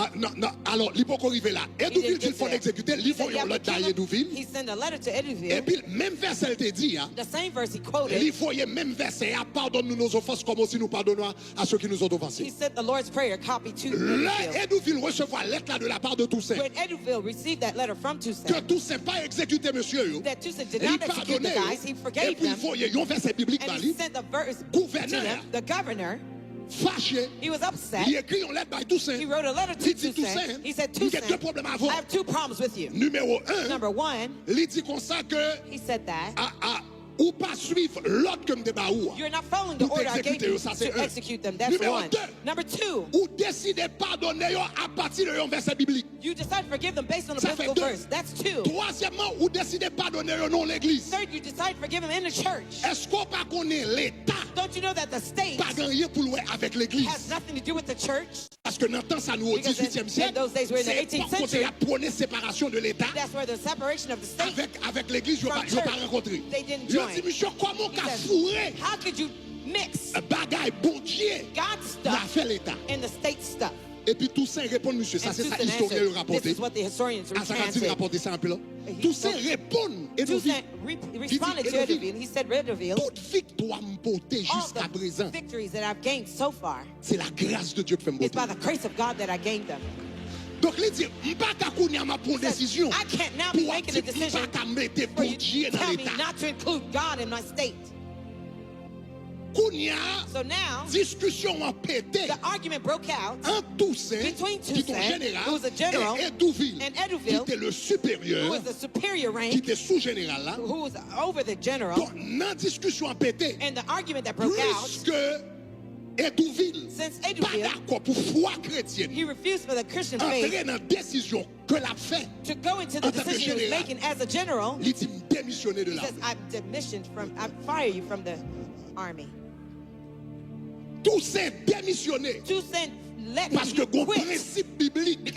Ah, non, non, alò, li poko rive la. He Hédouville didn't di l get fò l there. Egzekite l, li He said, voye "You yon have to lèt bay kill him." Hédouville. He sent a letter to Hédouville. Epi, menm vèsè l te di a, The same verse he li quoted. Voye menm vèsè a, pardonne-nous nos offenses comme aussi nous pardonnons à ceux qui nous ont He offensés. Sent the Lord's Prayer copy to Lè Hédouville. Hédouville resevwa lèt la de la part de Toussaint, When Hédouville received that letter from ke Toussaint, Toussaint pa egzekite mesye yo, that Toussaint did li not execute the padone yo, guys, he forgave epi l them, Voye yon vèsè biblik and ba he li. Sent a verse to Gouvènè them. A The governor, fache, he was upset. Li ekri yon lèt bay Toussaint. He wrote a letter to Li di Toussaint. Toussaint, He said, "M gen de "Toussaint, pwoblèm avè I w." have two problems with you. Nimewo en, Number one, li di konsa ke, he said that, a, a, ou pa suiv lòd ke m te ba ou a. You're not following the Pou te order I gave egzekite yo, you sa se to en. Execute them. That's Nimewo one. de, Number two, ou deside padone yo apati de yon vèsè biblik. You decide to forgive them based on a Sa fè biblical de. Verse. That's two. Twazyèmman, ou deside padone yo nan legliz. Third, you decide to forgive them in the church. Èske w pa konnen Leta Don't you know that the state pa gen anyen pou l wè avèk legliz? Has nothing to do with the church? Paske nan tan sa nou o Because in, dizuityèm in syèk, those days we're in the se eighteenth epòk kote century. Y ap pwone separasyon de Leta That's where the separation of the state avèk, avèk legliz, yo pa, from yo pa church, rankontre. They didn't Yo join. Di, "Misye, kòman w He ka says, foure "How could you mix bagay Bondye God's nan stuff afè Leta?" And the state stuff?" Epi Toussaint reponn misye, sa And se sa Toussaint istoryen yo answered, rapòte. "This is what the historians A sa ka recount di it." Rapòte sa anpil. He Toussaint told- reponn Hédouville. Toussaint re- Li di, responded to "Hédouville, Hédouville. He said, "Hédouville, tout viktwa m pote all jiska the prezan, victories that I've gained so far se la gras de Dye k fè m is by pote." The grace of God that I gained them." Donk, li di, "M pa ka kounye a m ap pran yon desizyon pou w ap di m pa ka mete Bondye nan leta." Kounye a, diskisyon an pete ant Tousen, ki te yon jeneral, e Edouvil, ki te le siperyè, ki te sou jeneral la. Donk, nan diskisyon an pete, piske Edouvil pa dakò pou fwa kretyèn antre nan desizyon ke l ap fè antanke jeneral, li di, "M demisyone de lame." Tousen demisyone paske gon prensip biblik li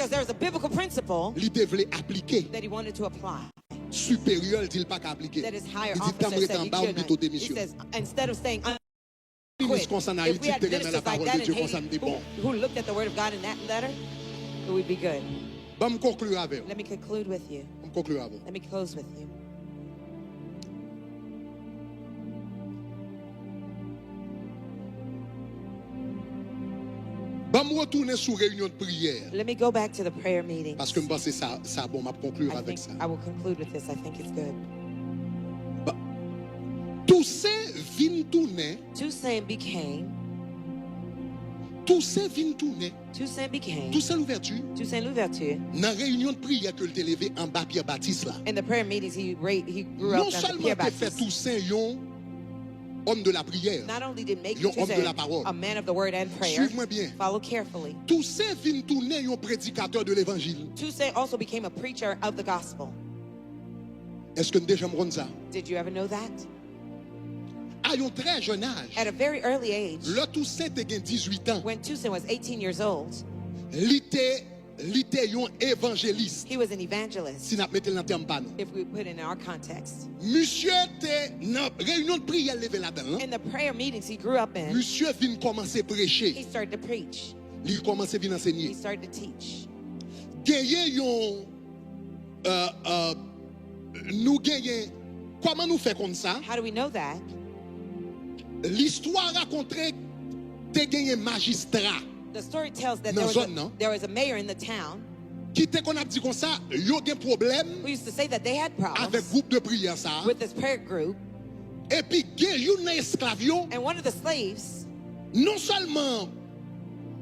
te vle aplike. Siperyè l di l pa ka aplike. Li di, "Tan m ret anba w, m pito demisyone." Minis konsa an Ayiti ki te renmen lapawòl de Dye konsa, m te bon. Ban m konkli avè w. Ban m konkli avè w. Ban m retounen sou reyinyon de priyè. Paske m panse sa, sa bon, m ap konkli avèk sa. Tousen vin tounen. Toussaint became. Tousen vin tounen. Toussaint became. Tousen Louvèti. Toussaint Louverture. Nan reyinyon de priyè ke l te leve anba Pyè Batis la. In the prayer meetings he ra- he grew up under Pierre Baptiste. Non sèlman te fè Tousen yon homme de la prière, yon homme de la parole. Suiv mwen byen. Follow carefully. Tousen vin tounen yon predikatè de levanjil. Toussaint also became a preacher of the gospel. Èske n te janm konn sa? Did you ever know that? A yon trè jèn aj, at a very early age, lè Tousen te gen dizuit an, when Toussaint was eighteen years old, li te, li te yon evanjelis. He was an evangelist. Si n ap mete l nan tèm pa nou, if we put it in our context. Misye te nan reyinyon de priyè l leve ladan l lan. In the prayer meetings he grew up in, misye vin kòmanse preche. He started to preach. Li kòmanse vin ansenye. He started to teach. Genyen yon, euh, euh, nou genyen, kòman nou fè konn sa? How do we know that? Listwa rakonte te genyen majistra nan zòn nan. The story tells that there was a, there was a mayor in the town ki te konn ap di konsa, yo gen pwoblèm, who used to say that they had problems, avèk gwoup de priyè sa a. With this prayer group. Epi gen youn nan esklav yo, and one of the slaves, non sèlman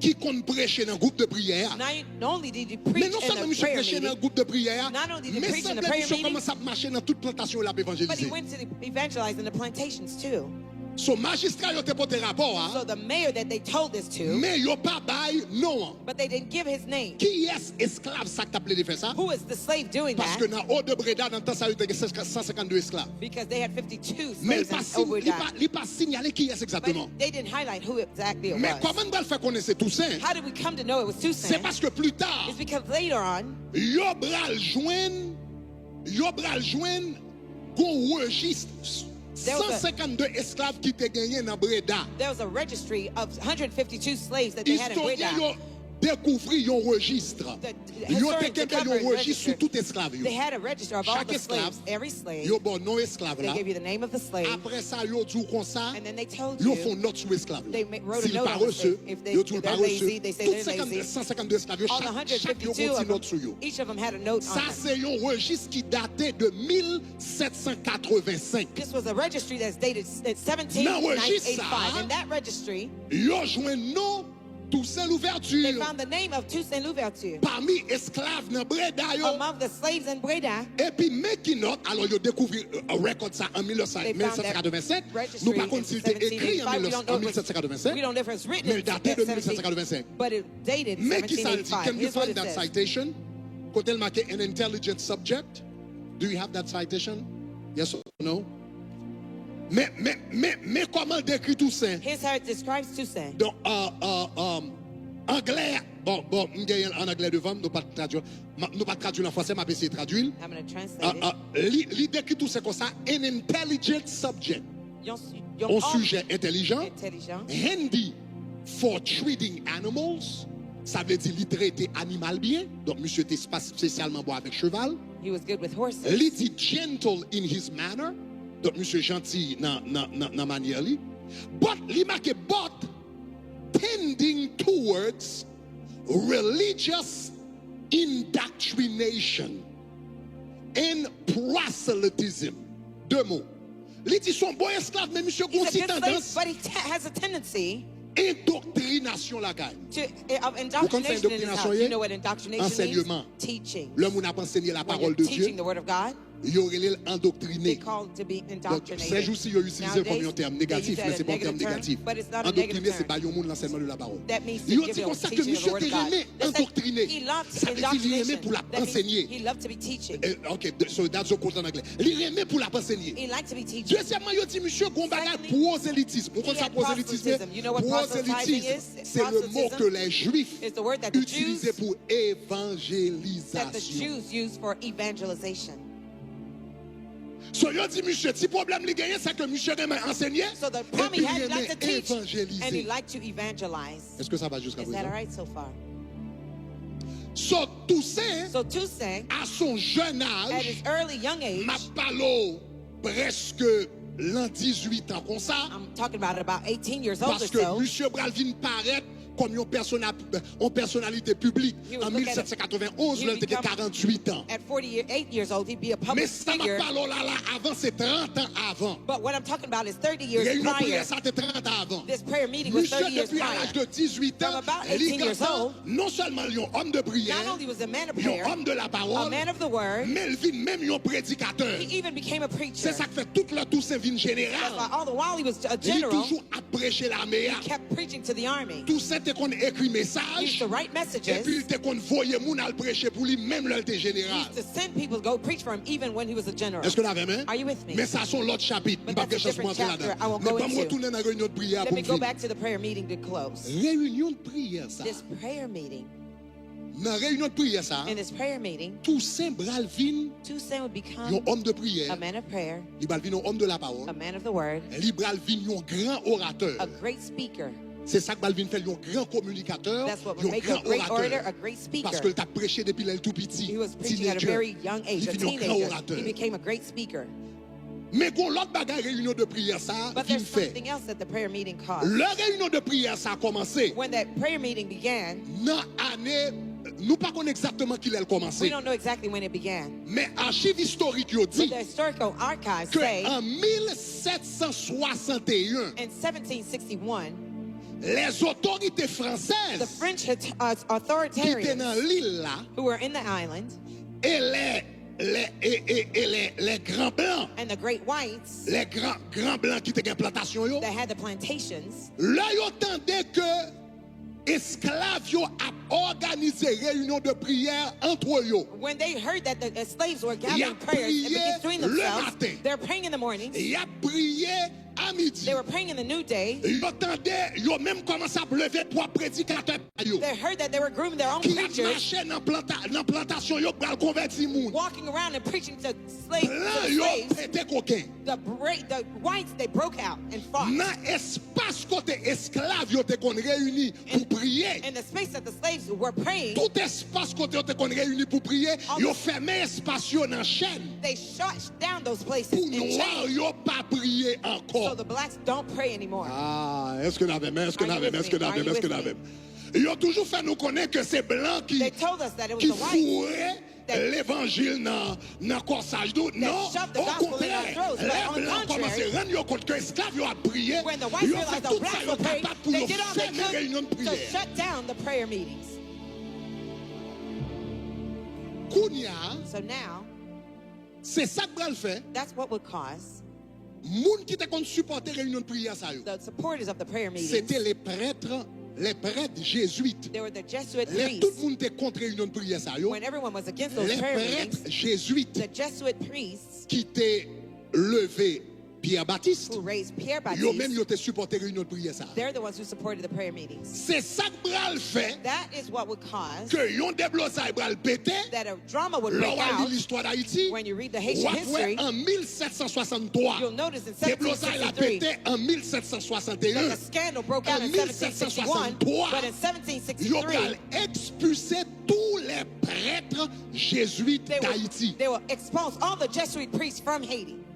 ki konn preche nan gwoup de priyè a, not only did he preach in the prayer meeting, men non sèlman misye preche nan gwoup de priyè a, not only did he preach in the prayer meeting, men sanble misye kòmanse ap mache nan tout plantasyon yo l ap evanjelize. But he went to the, evangelize in the plantations too. So, majistra yo te pote rapò a, so the mayor that they told this to, men yo pa bay non an. But they didn't give his name. Kiyès esklav sa k t ap plede fè sa? Who is the slave doing that? Paske nan Haut de Breda, nan tan sa yo te gen san senkannde esklav. Because they had fifty-two slaves in Haut de Breda. Men li pa sin-, li pa, li pa sinyale kiyès egzakteman. But they didn't highlight who exactly it was. Men kòman n pral fè konnen se Tousen? How did we come to know it was Toussaint? Se paske pli ta, it's because later on, yo pral jwenn, yo pral jwenn gon rejis san senkannde esklav ki te genyen nan Breda. There was a registry of one hundred fifty-two slaves that they had in Breda. Istoryen yo dekouvri yon rejis. Yo te kenbe yon rejis sou tout esklav yo. They had a register of all the slaves, every slave. Chak esklav, yo ba w non esklav la. They gave you the name of the slave. Apre sa, yo di w konsa, and then they told you, yo fè yon nòt sou esklav la. They ma-, wrote a note on the slave. Si l parese, yo di w l parese. If they, if they're lazy, they say they're lazy. Tout senkannde, san senkannde esklav yo, chak, chak yo gon ti nòt sou yo. All the one hundred fifty-two of them, each of them had a note on them. Sa se yon rejis ki date de mil sèt san katrevensenk. This was a registry that's dated s-, at seventeen ninety-five. Nan rejis sa a, in that registry, yo jwenn non Toussaint Louverture. They found the name of Toussaint Louverture. Pami esklav nan Breda yo. Among the slaves in Breda. Epi men ki nòt, alò yo dekouvri, euh, rèkòd sa an mil nèf san, mil sèt san katrevensenk. Nou pa konn si l te ekri an mil nèf san, an mil sèt san katrevensenk, men l date de mil sèt san katrevensenk. But it dated seventeen eighty-five. Men ki sa l di? Can you find that citation? Kote l make an intelligent subject? Do you have that citation? Yes or no? Men, men, men, men kòman l dekri Tousen. Here's how it describes Toussaint. Donk, euh, euh, euh, anglè, bon, bon, m genyen l an anglè devan m, nou pa t tradui, m, nou pa t tradui l an fransè, m ap eseye tradui l. I'm gonna translate it. Euh, euh, li, li dekri Tousen konsa, an intelligent subject. Yon su-, yon sijè entèlijan, handy for treating animals, sa vle di li trete animal byen. Donk, misye te espesyalman bon avèk cheval. He was good with horses. Li di gentle in his manner. Donk, misye janti nan, nan, nan, nan manyè li. But, li make but, tending towards religious Indoctrination and proselytism. De mo. Li di se yon bon esklav, men misye gon ti tandans. But he has a tendency endoktrinasyon lakay. To, of indoctrination in his house. You know what indoctrination means? Ansèyman. Lè moun ap ansenye lapawòl de Dye, yo rele l andoktrine. Donk, sèjousi, yo itilize l kòm yon tèm negatif, men se pa yon tèm negatif. Andoktrine, se bay yon moun lansèyman de lapawòl. Yo di konsa ke misye te renmen andoktrine. Sa vle di li renmen pou l ap ansenye. Ok, so that's the quote an anglè. Li renmen pou l ap ansenye. Dezyèmman, yo di misye gon bagay pwozelitis. Ou konn sa pwozelitis ye? Pwozelitis, se le mo ke lè Jwif itilize pou evanjelizasyon. So, yo di misye, ti pwoblèm li genyen, se ke misye renmen ansenye, epi li renmen evanjelize. Èske sa va jiska prezan? So, Toussaint, a son jèn aj, m ap pale w prèske lan dizuit an konsa, paske misye pral vin parèt kòm yon pèsona, yon pèsonalite piblik an mil sèt san katrevenn onz, lè l te gen karanntuit an. Men sa m ap pale w la, la, avan, se trant an avan. Reyinyon priyè sa te trant an avan. Misye, depi a laj de dizuit an, li gentan, non sèlman l yon òm de priyè, yon òm de lapawòl, men l vin menm yon predikatè. Se sa k fè tout lè Tousen vin jeneral, li toujou ap preche lame a. Tousen te konn ekri mesaj, epi l te konn voye moun al preche pou li, menm lè l te jeneral. Èske n avè m? Men sa se yon lòt chapit, m p ap gen chans pou m antre ladan. Men ban m retounen nan reyinyon de priyè a pou m fini. Reyinyon de priyè sa a. Nan reyinyon de priyè sa a, Tousen pral vin yon òm de priyè. Li pral vin yon òm de lapawòl. Li pral vin yon gran oratè. Se sa k pral vin fè l yon gran kominikatè, yon gran oratè. Paske l t ap preche depi lè l tou piti, teenager. Li vin yon gran oratè. Men gon lòt bagay reyinyon de priyè sa a vin fè. Lè reyinyon de priyè sa a kòmanse, nan ane, nou pa konn egzakteman kilè l kòmanse. Men achiv istorik yo di ke an mil sèt san swasanteyen, lèzotorite fransèz ki te nan lil la, e lè, lè, e, e, e lè, lè gran blan, lè gran, gran blan ki te gen plantasyon yo, lè yo tande ke esklav yo ap òganize reyinyon de priyè antre yo. Y ap priye lematen. Y ap priye a midi. Yo tande, yo menm kòmanse ap leve pwòp predikatè pa yo ki ap mache nan planta-, nan plantasyon yo k pral konvèti moun. Blan yo pete koken. Nan espas kote esklav yo te konn reyini pou priye, tout espas kote yo te konn reyini pou priye, yo fèmen espas yo nan chèn pou nwa yo pa priye ankò. Ah, èske n avè m? Èske n avè m? Èske n avè m? Èske n avè m? Yo toujou fè nou konnen ke se blan ki, ki foure levanjil nan, nan kòsaj nou. Non, okontrè, lè blan kòmanse rann yo kont ke esklav yo ap priye, yo fè tout sa yo kapab pou yo fèmen reyinyon de priyè. Kounye a, se sa k pral fè moun ki te konn sipòte reyinyon de priyè sa yo, se te le prèt, le prèt jezwit. Lè tout moun te kont reyinyon de priyè sa yo, le prèt jezwit ki te leve Pyè Batis, yo menm yo te sipòte reyinyon de priyè sa a. Se sa k pral fè ke yon deblozay pral pete. Lè w al li listwa d Ayiti, w ap wè an mil sèt san swasanntwa, deblozay la pete an mil sèt san swasanteyen, an mil sèt san swasanntwa, yo pral ekspilse tous les prêtres jésuites d'Haïti.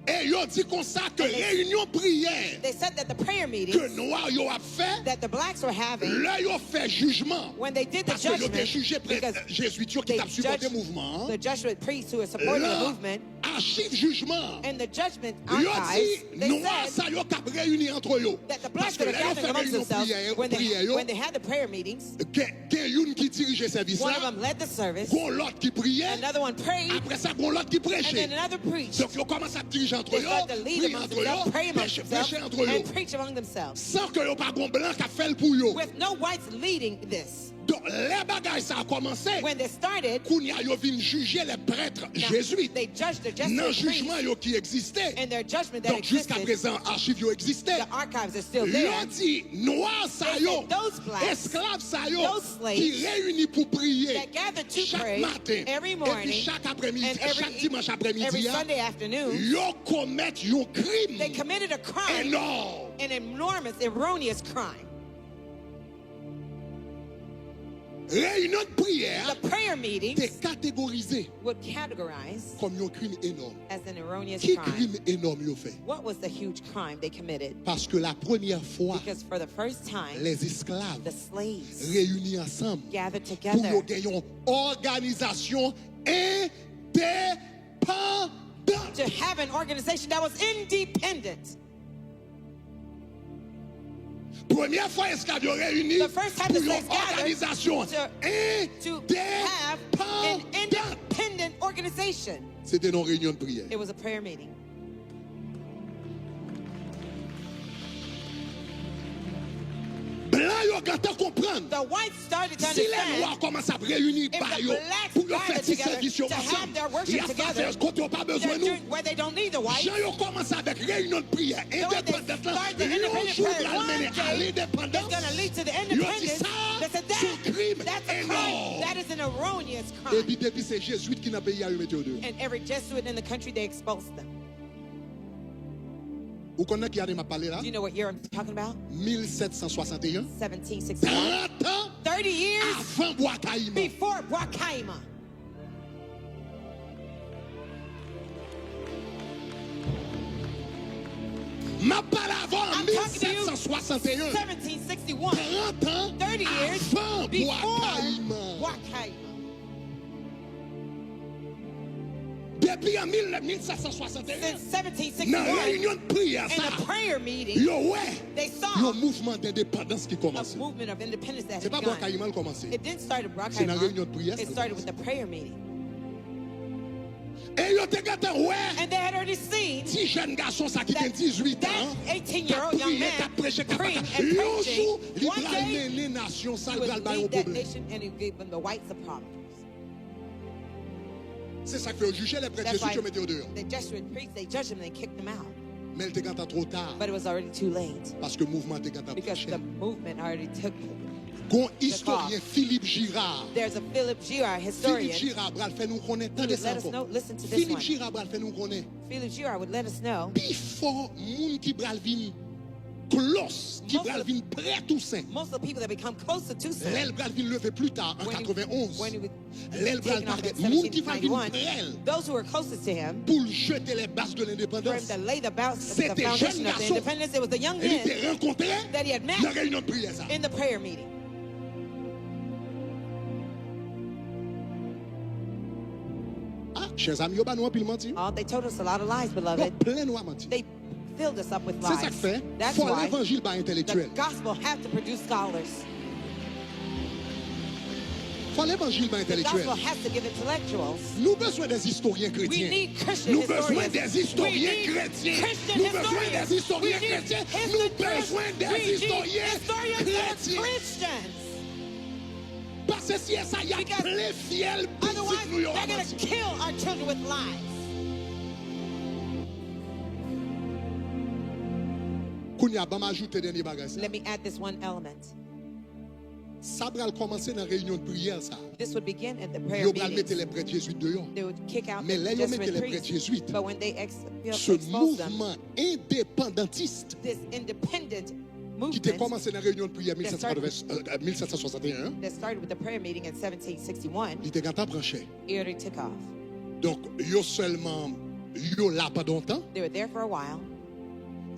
E yo di konsa ke reyinyon priyè ke nwa yo ap fè, lè yo fè jijman, paske yo te jije prèt Jezwit yo ki t ap sipòte mouvman an, lan achiv jijman an, yo di nwa sa yo k ap reyini antre yo, paske lè yo fè reyinyon priyè, priyè yo, gen, gen youn ki dirije sèvis la, gon lòt ki priye, apre sa gon lòt ki preche. Donk yo kòmanse ap dirije antre yo, priye antre yo, preche, preche antre yo, san ke yo pa gon blan k ap fè l pou yo. Donk lè bagay sa a kòmanse, kounye a yo vin jije lè prèt Jezwit nan jijman yo ki egziste. Donk jiska prezan achiv yo egziste. Yo di nwa sa yo, esklav sa yo ki reyini pou priye chak maten epi chak apremidi, chak dimanch apremidi a, yo komèt yon krim enòm. Reyinyon de priyè a te kategorize kòm yon krim enòm. Ki krim enòm yo fè? Paske la premyè fwa, lèzesklav reyini ansanm pou yo gen yon òganizasyon endepandan. Premyè fwa esklav yo reyini pou yon òganizasyon endepandan. Se te nan yon reyinyon de priyè. Blan yo gentan konprann. Si lè nwa kòmanse ap reyini ba yo pou yo fè ti sèvis yo ansanm, y ap fè afè kote yo pa bezwen nou. Jan yo kòmanse avèk reyinyon de priyè endepandans lan, yon jou pral mennen a lendepandans, yo di sa se yon krim enòm. Epi depi se Jezwit ki nan peyi a, yo mete yo deyò. Ou konn nan ki ane m ap pale la? Milsèt san swasanteyen. Trant an avan Bwa Kayiman. M ap pale avè w an milsèt san swasanteyen. Trant an avan Bwa Kayiman. Depi an mil, milsèt san swasanteyen, nan reyinyon de priyè sa, yo wè yon mouvman dendepandans ki kòmanse. Se pa Bwa Kayiman l kòmanse. Se nan reyinyon de priyè sa l kòmanse. E yo te gentan wè ti jèn gason sa ki gen dizuit an, k ap priye, k ap preche, k ap pale. Yon jou, li pral mennen nasyon sa, li pral ba yo pwoblèm. Se sa k fè yo jije lè prèt Jezwit yo mete yo deyò. Men l te gentan twò ta. Paske mouvman an te gentan pran chè. Gon istoryen, Philippe Girard. Philippe Girard pral fè nou konnen, tande sa ankò. Philippe Girard pral fè nou konnen pifò moun ki pral vin close, ki pral vin prè Tousen, lè l pral vin leve pli ta an katrevenonz, lè l pral parèt, moun ki pral vin prè l pou l jete les bases de l'indépendance, se te jèn gason li te rankontre nan reyinyon de priyè sa. Ah, chè zanmi, yo ba nou anpil manti. Yo plen nou a manti. Se sa k fè, fò levanjil bay entèlektyèl. Fò levanjil bay entèlektyèl. Nou bezwen dè istoryen kretyen. Nou bezwen dè istoryen kretyen. Nou bezwen dè istoryen kretyen. Nou bezwen dè istoryen kretyen. Paske si e sa, y ap plen fyèl pitit nou yo a manti. Kounye a, ban m ajoute dènye bagay sa. Sa pral kòmanse nan reyinyon de priyè sa. Yo pral mete lè prèt Jezwit deyò. Men lè yo mete lè prèt Jezwit, se mouvman endepandantis ki te kòmanse nan reyinyon de priyè mil sèt san katreven, euh, mil sèt san swasanteyen an, li te gentan pran chè. Donk, yo sèlman Yo la pandan yon tan. They were there for a while.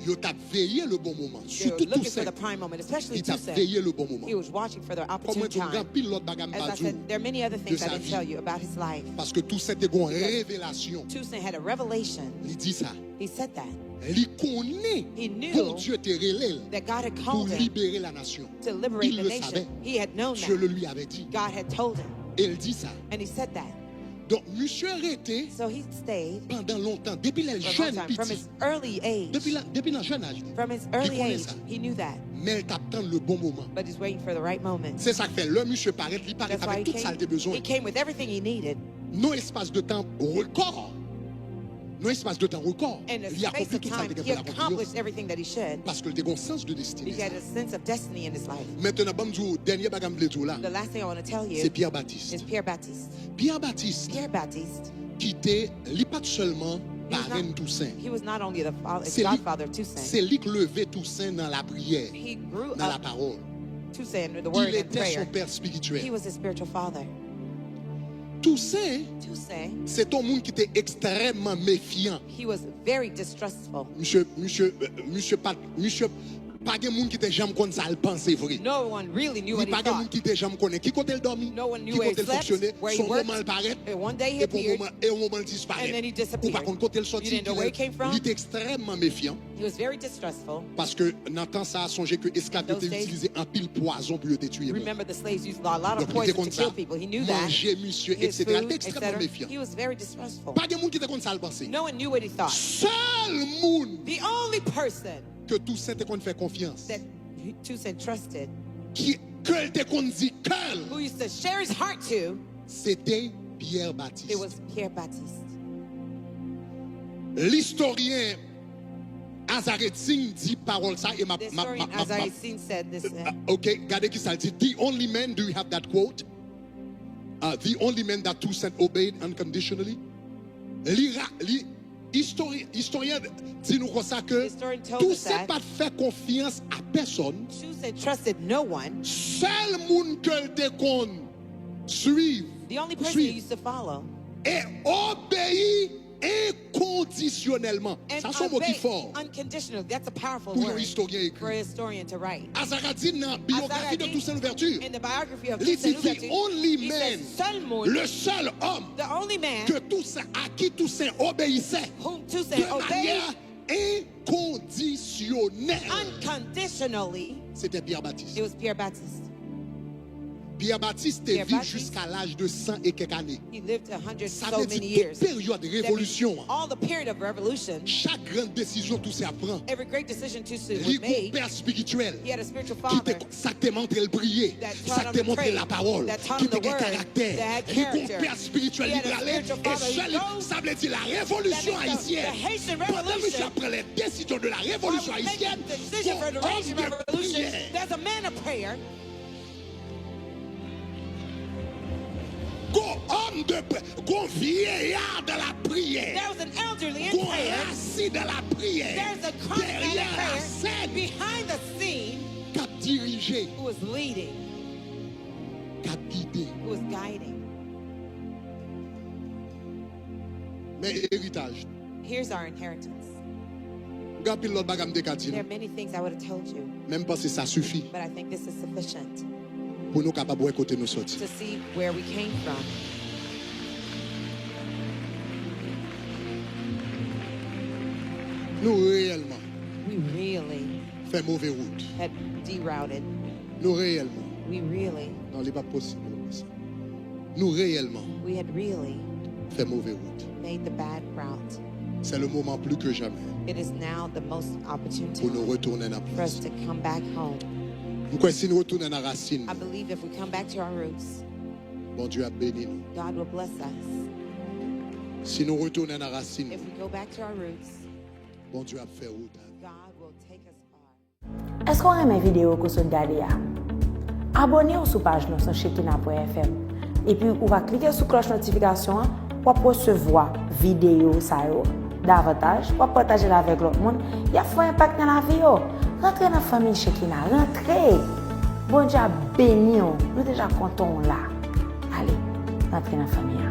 Yo t ap veye le bon moman. They were looking for the prime moment, especially Toussaint. Li t ap veye le bon moman. He was watching for the opportune time. Kòm mwen di w, gen anpil lòt bagay m pa di w de sa vi. As I said, there are many other things I didn't tell you about his life. Paske Toussaint te gen yon revelasyon. Toussaint had a revelation. Li di sa. He said that. Li konnen Bondye te rele l pou libere la nasyon. Il le savait. Dieu le lui avait dit. E l di sa. Donk, misye rete pandan lontan, depi lè l jèn piti. Depi la, depi nan jèn aj li, li konnen sa. Men l t ap tann le bon moman. Se sa k fè, lè misye parèt, li parèt avèk tout sa l te bezwen. Nan espas de tan rekò, nan espas de tan rekò, li akonpli tout sa l te gen pou l akonpli yo. Paske l te gen yon sans de destine. Mentnan, ban m di w, dènye bagay m vle di w la, se Pierre Baptiste. Pierre Baptiste. Pierre Baptiste. Ki te, li pa t sèlman parenn Toussaint. Se li, se li k leve Toussaint nan lapriyè, nan lapawòl. Il était son père spirituel. Toussaint, se t yon moun ki te ekstrèmman mefyan. Misye, misye, misye pa, misye pa gen moun ki te janm konn sa l panse vre. Li pa gen moun ki te janm konnen ki kote l dòmi, ki kote l fonksyone. Se yon moman l parèt, epi yon moman, e yon moman l disparèt. Ou pa konn kote l sòti, kilè l. Li te ekstrèmman mefyan. Paske nan tan sa a, sonje ke esklav yo te itilize anpil pwazon pou yo te tiye moun. Donk, li te konn sa. Manje misye, etsetera. Li te ekstrèmman mefyan. Pa gen moun ki te konn sa l panse. Sèl moun ke Toussaint te konn fè konfyans, ki, ke l te konn di kè l, se te Pierre Baptiste. Listoryen Azaredzin di pawòl sa, e m ap, m ap, m ap, m ap, m ap, ok, gade ki sa l di. The only man, do you have that quote? Uh, the only man that Toussaint obeyed unconditionally. Li ra-, li, istori-, istoryen di nou konsa ke Toussaint pa t fè konfyans a pèsonn. Sèl moun ke l te konn swiv, swiv e obeyi enkondisyonèlman. Sa se yon mo ki fò pou yon istoryen ekri. Azaredzin nan biyografi de Toussaint Louverture, li di, the only man, le seul homme que Toussaint, à qui Toussaint obéissait de manière inconditionnelle, c'était Pierre Baptiste. Pierre Baptiste te viv jiska laj de san e kèk ane. Sa vle di tout peryòd revolisyon an, chak grann desizyon Toussaint ap pran, li gen yon pè espirityèl ki te, sa k te montre l priye, sa k te montre l lapawòl, ki te gen karaktè. Li gen yon pè espirityèl, li prale, e sèl, sa vle di la revolisyon ayisyèn. Pandan misye ap pran les décisions de la révolution haïtienne, gon òm de priyè. Gon òm de pri-, gon vyeya de lapriyè. Gon rasin de lapriyè. Dèyè lasèn, k ap dirije, k ap gide. Men eritaj nou. Here's our inheritance. Gen anpil lòt bagay m te ka di nou. There are many things I would have told you, men m panse sa sifi, but I think this is sufficient, pou nou kapab wè kote nou soti. To see where we came from. Nou reyèlman, we really, fè move wout, had derouted. Nou reyèlman, we really, non, li p ap posib. Nou reyèlman, we had really, fè move wout. Made the bad route. C'est le moment plus que jamais, it is now the most opportune time, pou nou retounen nan, for us to come back home. M kwè si nou retounen nan rasin nou, I believe if we come back to our roots, Bondye ap beni nou. God will bless us. Si nou retounen nan rasin nou, if we go back to our roots, Bondye ap fè wout avè nou. God will take us far. Èske w renmen videyo ke w sot gade a? Abòne w sou paj nou sou Shekinah pwen F M. Epi ou va klike sou klòch notifikasyon an pou w ap resevwa videyo sa yo davantaj, w ap pataje l avèk lòt moun, y ap fè yon enpak nan lavi yo. Rantre nan fanmi Shekinah, rantre! Bondye ap beni w, nou deja kontan w la. Ale, rantre nan fanmi an.